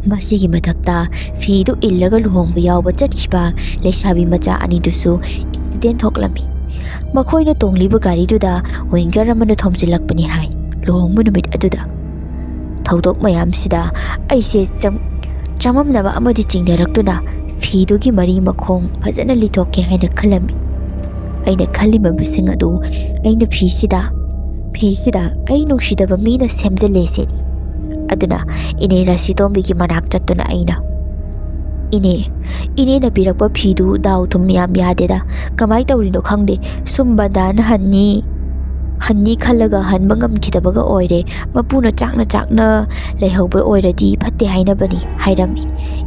ꯃꯁꯤꯒꯤ ꯃꯊꯛꯇ ꯐꯤꯗꯨ ꯏꯜꯂꯒ ꯂꯨꯍꯣꯡꯕ ꯌꯥꯎꯕ ꯆꯠꯈꯤꯕ ꯂꯩꯁꯥꯕꯤ ꯃꯆꯥ ꯑꯅꯤꯗꯨꯁꯨ ꯑꯦꯛꯁꯤꯗꯦꯟ ꯊꯣꯛꯂꯝꯃꯤ꯫ ꯃꯈꯣꯏꯅ ꯇꯣꯡꯂꯤꯕ ꯒꯥꯔꯤꯗꯨꯗ ꯋꯤꯡꯒꯔ ꯑꯃꯅ ꯊꯣꯝꯖꯤꯜꯂꯛꯄꯅꯤ ꯍꯥꯏ꯫ ꯂꯨꯍꯣꯡꯕ ꯅꯨꯃꯤꯠ ꯑꯗꯨꯗ ꯊꯧꯗꯣꯛ ꯃꯌꯥꯝꯁꯤꯗ ꯑꯩꯁꯦ ꯆꯝ-, ꯆꯃꯝꯅꯕ ꯑꯃꯗꯤ ꯆꯤꯡꯅꯔꯛꯇꯨꯅ ꯐꯤꯗꯨꯒꯤ ꯃꯔꯤ ꯃꯈꯣꯡ ꯐꯖꯅ ꯂꯤꯊꯣꯛꯀꯦ ꯍꯥꯏꯅ ꯈꯜꯂꯝꯃꯤ꯫ ꯑꯩꯅ ꯈꯜꯂꯤꯕꯁꯤꯡ ꯑꯗꯨ ꯑꯩꯅ ꯐꯤꯁꯤꯗ, ꯐꯤꯁꯤꯗ ꯑꯩ ꯅꯨꯡꯁꯤꯗꯕ ꯃꯤꯅ ꯁꯦꯝꯖꯤꯜꯂꯦ ꯁꯤꯅꯤ꯫ ꯑꯗꯨꯅ ꯏꯅꯦ ꯔꯥꯁꯤꯇꯣꯝꯕꯤꯒꯤ ꯃꯅꯥꯛ ꯆꯠꯇꯨꯅ ꯑꯩꯅ, "ꯏꯅꯦ, ꯏꯅꯦꯅ ꯄꯤꯔꯛꯄ ꯐꯤꯗꯨ ꯗꯥꯎ ꯊꯨꯝ ꯌꯥꯝ ꯌꯥꯗꯦꯗ꯫ ꯀꯃꯥꯏ ꯇꯧꯔꯤꯅꯣ ꯈꯪꯗꯦ꯫ ꯁꯨꯝ ꯕꯟꯗꯥꯟ ꯍꯟꯅꯤ, ꯍꯟꯅꯤ ꯈꯜꯂꯒ ꯍꯟꯕ ꯉꯝꯈꯤꯗꯕꯒ ꯑꯣꯏꯔꯦ꯫ ꯃꯄꯨꯅ ꯆꯥꯛꯅ ꯆꯥꯛꯅ ꯂꯩꯍꯧꯕ ꯑꯣꯏꯔꯗꯤ ꯐꯠꯇꯦ ꯍꯥꯏꯅꯕꯅꯤ" ꯍꯥꯏꯔꯝꯃꯤ꯫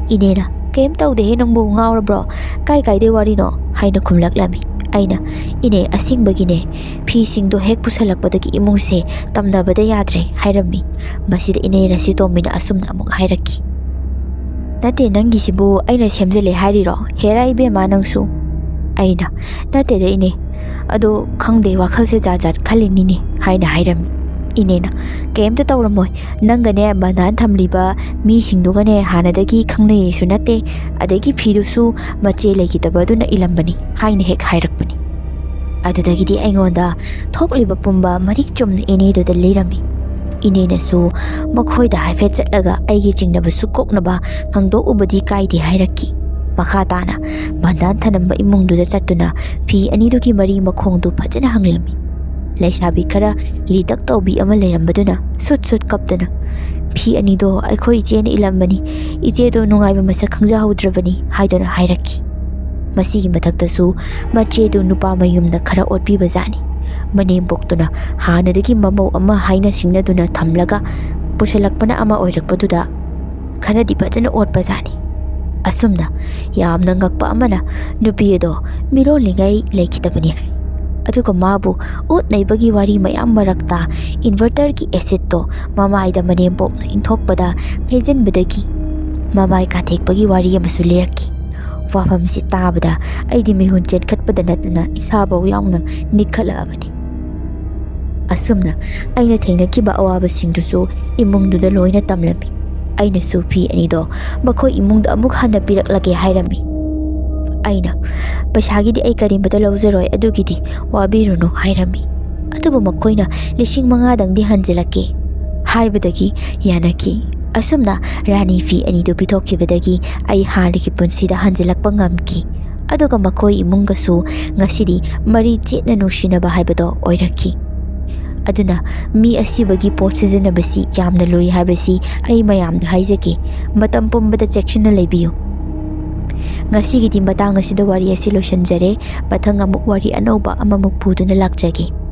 ꯏꯅꯦꯅ, "ꯀꯩꯝ ꯇꯧꯗꯦꯍꯦ, ꯅꯪꯕꯨ ꯉꯥꯎꯔꯕ꯭ꯔꯣ? ꯀꯥꯏ ꯀꯥꯏꯗꯩ ꯋꯥꯔꯤꯅꯣ?" ꯍꯥꯏꯅ ꯈꯨꯝꯂꯛꯂꯝꯃꯤ꯫ ꯑꯩꯅ, "ꯏꯅꯦ, ꯑꯁꯦꯡꯕꯒꯤꯅꯦ꯫ ꯐꯤꯁꯤꯡꯗꯣ ꯍꯦꯛ ꯄꯨꯁꯜꯂꯛꯄꯗꯒꯤ ꯏꯃꯨꯡꯁꯦ ꯇꯝꯅꯕꯗ ꯌꯥꯗ꯭ꯔꯦ" ꯍꯥꯏꯔꯝꯃꯤ꯫ ꯃꯁꯤꯗ ꯏꯅꯦ ꯔꯥꯁꯤꯇꯣꯝꯕꯤꯅ ꯑꯁꯨꯝꯅ ꯑꯃꯨꯛ ꯍꯥꯏꯔꯛꯈꯤ, "ꯅꯠꯇꯦ, ꯅꯪꯒꯤꯁꯤꯕꯨ ꯑꯩꯅ ꯁꯦꯝꯖꯤꯜꯂꯦ ꯍꯥꯏꯔꯤꯔꯣ? ꯍꯦꯔꯥ ꯏꯕꯦꯝꯃ ꯅꯪꯁꯨ!" ꯑꯩꯅ, "ꯅꯠꯇꯦꯗ ꯏꯅꯦ, ꯑꯗꯣ ꯈꯪꯗꯦ, ꯋꯥꯈꯜꯁꯦ ꯖꯥꯠ ꯖꯥꯠ ꯈꯜꯂꯤꯅꯤꯅꯦ" ꯍꯥꯏꯅ ꯍꯥꯏꯔꯝꯃꯤ꯫ ꯏꯅꯦꯅ, "ꯀꯩꯝꯇ ꯇꯧꯔꯝꯃꯣꯏ, ꯅꯪꯒꯅꯦ ꯕꯟꯗꯥꯟ ꯊꯝꯂꯤꯕ ꯃꯤꯁꯤꯡꯗꯨꯒꯅꯦ ꯍꯥꯟꯅꯗꯒꯤ ꯈꯪꯅꯩꯁꯨ ꯅꯠꯇꯦ, ꯑꯗꯒꯤ ꯐꯤꯗꯨꯁꯨ ꯃꯆꯦ ꯂꯩꯈꯤꯗꯕꯗꯨꯅ ꯏꯜꯂꯝꯕꯅꯤ" ꯍꯥꯏꯅ ꯍꯦꯛ ꯍꯥꯏꯔꯛꯄꯅꯤ꯫ ꯑꯗꯨꯗꯒꯤꯗꯤ ꯑꯩꯉꯣꯟꯗ ꯊꯣꯛꯂꯤꯕ ꯄꯨꯝꯕ ꯃꯔꯤꯛ ꯆꯨꯝꯅ ꯏꯅꯦꯗꯨꯗ ꯂꯤꯔꯝꯃꯤ꯫ ꯏꯅꯦꯅꯁꯨ ꯃꯈꯣꯏꯗ ꯍꯥꯏꯐꯦꯠ ꯆꯠꯂꯒ ꯑꯩꯒꯤ ꯆꯤꯡꯅꯕꯁꯨ ꯀꯣꯛꯅꯕ ꯍꯪꯗꯣꯛꯎꯕꯗꯤ ꯀꯥꯏꯗꯦ ꯍꯥꯏꯔꯛꯈꯤ꯫ ꯃꯈꯥ ꯇꯥꯅ ꯕꯟꯗꯥꯟ ꯊꯅꯝꯕ ꯏꯃꯨꯡꯗꯨꯗ ꯆꯠꯇꯨꯅ ꯐꯤ ꯑꯅꯤꯗꯨꯒꯤ ꯃꯔꯤ ꯃꯈꯣꯡꯗꯨ ꯐꯖꯅ ꯍꯪꯂꯝꯃꯤ꯫ ꯂꯩꯁꯥꯕꯤ ꯈꯔ ꯂꯤꯇꯛ ꯇꯧꯕꯤ ꯑꯃ ꯂꯩꯔꯝꯕꯗꯨꯅ ꯁꯨꯠ ꯁꯨꯠ ꯀꯞꯇꯨꯅ, "ꯐꯤ ꯑꯅꯤꯗꯣ ꯑꯩꯈꯣꯏ ꯏꯆꯦꯅ ꯏꯜꯂꯝꯕꯅꯤ, ꯏꯆꯦꯗꯣ ꯅꯨꯡꯉꯥꯏꯕ ꯃꯁꯛ ꯈꯪꯖꯍꯧꯗ꯭ꯔꯕꯅꯤ" ꯍꯥꯏꯗꯨꯅ ꯍꯥꯏꯔꯛꯈꯤ꯫ ꯃꯁꯤꯒꯤ ꯃꯊꯛꯇꯁꯨ ꯃꯆꯦꯗꯨ ꯅꯨꯄꯥ ꯃꯌꯨꯝꯅ ꯈꯔ ꯑꯣꯠꯄꯤꯕ ꯖꯥꯠꯅꯤ꯫ ꯃꯅꯦꯝꯕꯣꯛꯇꯨꯅ ꯍꯥꯟꯅꯗꯒꯤ ꯃꯃꯧ ꯑꯃ ꯍꯥꯏꯅ ꯁꯤꯡꯅꯗꯨꯅ ꯊꯝꯂꯒ ꯄꯨꯁꯜꯂꯛꯄꯅ ꯑꯃ ꯑꯣꯏꯔꯛꯄꯗꯨꯗ ꯈꯔꯗꯤ ꯐꯖꯅ ꯑꯣꯠꯄ ꯖꯥꯠꯅꯤ꯫ ꯑꯁꯨꯝꯅ ꯌꯥꯝꯅ ꯉꯛꯄ ꯑꯃꯅ ꯅꯨꯄꯤ ꯑꯗꯣ ꯃꯤꯔꯣꯜꯂꯤꯉꯩ ꯂꯩꯈꯤꯗꯕꯅꯤ꯫ ꯑꯗꯨꯒ ꯃꯥꯕꯨ ꯑꯣꯠ ꯅꯩꯕꯒꯤ ꯋꯥꯔꯤ ꯃꯌꯥꯝ ꯃꯔꯛꯇ inverterꯒꯤ acidꯇꯣ ꯃꯃꯥꯏꯗ ꯃꯅꯦꯝꯄꯣꯛꯅ ꯏꯟꯊꯣꯛꯄꯗ ꯍꯩꯖꯤꯟꯕꯗꯒꯤ ꯃꯃꯥꯏ ꯀꯥꯊꯦꯛꯄꯒꯤ ꯋꯥꯔꯤ ꯑꯃꯁꯨ ꯂꯤꯔꯛꯈꯤ꯫ ꯋꯥꯐꯝꯁꯤ ꯇꯥꯕꯗ ꯑꯩꯗꯤ ꯃꯤꯍꯨꯟ ꯆꯦꯟꯈꯠꯄꯗ ꯅꯠꯇꯅ ꯏꯁꯥꯐꯥꯎ ꯌꯥꯎꯅ ꯅꯤꯛꯈꯠꯂꯛꯑꯕꯅꯤ꯫ ꯑꯁꯨꯝꯅ ꯑꯩꯅ ꯊꯦꯡꯅꯈꯤꯕ ꯑꯋꯥꯕꯁꯤꯡꯗꯨꯁꯨ ꯏꯃꯨꯡꯗꯨꯗ ꯂꯣꯏꯅ ꯇꯝꯂꯝꯃꯤ꯫ ꯑꯩꯅꯁꯨ ꯐꯤ ꯑꯅꯤꯗꯣ ꯃꯈꯣꯏ ꯏꯃꯨꯡꯗ ꯑꯃꯨꯛ ꯍꯟꯅ ꯄꯤꯔꯛꯂꯒꯦ ꯍꯥꯏꯔꯝꯃꯤ꯫ ꯑꯩꯅ, "ꯄꯩꯁꯥꯒꯤꯗꯤ ꯑꯩ ꯀꯔꯤꯃꯇ ꯂꯧꯖꯔꯣꯏ, ꯑꯗꯨꯒꯤꯗꯤ ꯋꯥꯕꯤꯔꯨꯅꯨ" ꯍꯥꯏꯔꯝꯃꯤ꯫ ꯑꯗꯨꯕꯨ ꯃꯈꯣꯏꯅ ꯂꯤꯁꯤꯡ ꯃꯉꯥꯗꯪꯗꯤ ꯍꯟꯖꯤꯜꯂꯛꯀꯦ ꯍꯥꯏꯕꯗꯒꯤ ꯌꯥꯅꯈꯤ꯫ ꯑꯁꯨꯝꯅ ꯔꯥꯅꯤ ꯐꯤ ꯑꯅꯤꯗꯨ ꯄꯤꯊꯣꯛꯈꯤꯕꯗꯒꯤ ꯑꯩ ꯍꯥꯟꯅꯒꯤ ꯄꯨꯟꯁꯤꯗ ꯍꯟꯖꯤꯜꯂꯛꯄ ꯉꯝꯈꯤ꯫ ꯑꯗꯨꯒ ꯃꯈꯣꯏ ꯏꯃꯨꯡꯒꯁꯨ ꯉꯁꯤꯗꯤ ꯃꯔꯤ ꯆꯦꯠꯅ ꯅꯨꯡꯁꯤꯅꯕ ꯍꯥꯏꯕꯗꯣ ꯑꯣꯏꯔꯛꯈꯤ꯫ ꯑꯗꯨꯅ ꯃꯤ ꯑꯁꯤꯕꯒꯤ ꯄꯣꯠ ꯁꯤꯖꯤꯟꯅꯕꯁꯤ ꯌꯥꯝꯅ ꯂꯨꯏ ꯍꯥꯏꯕꯁꯤ ꯑꯩ ꯃꯌꯥꯝꯗ ꯍꯥꯏꯖꯒꯦ꯫ ꯃꯇꯝ ꯄꯨꯝꯕꯗ ꯆꯦꯛꯁꯤꯟꯅ ꯂꯩꯕꯤꯌꯨ꯫ ꯉꯁꯤꯒꯤꯗꯤ ꯃꯇꯥꯡ ꯑꯁꯤꯗ ꯋꯥꯔꯤ ꯑꯁꯤ ꯂꯣꯏꯁꯤꯟꯖꯔꯦ꯫ ꯃꯊꯪ ꯑꯃꯨꯛ ꯋꯥꯔꯤ ꯑꯅꯧꯕ ꯑꯃꯃꯨꯛ ꯄꯨꯗꯨꯅ ꯂꯥꯛꯆꯒꯦ꯫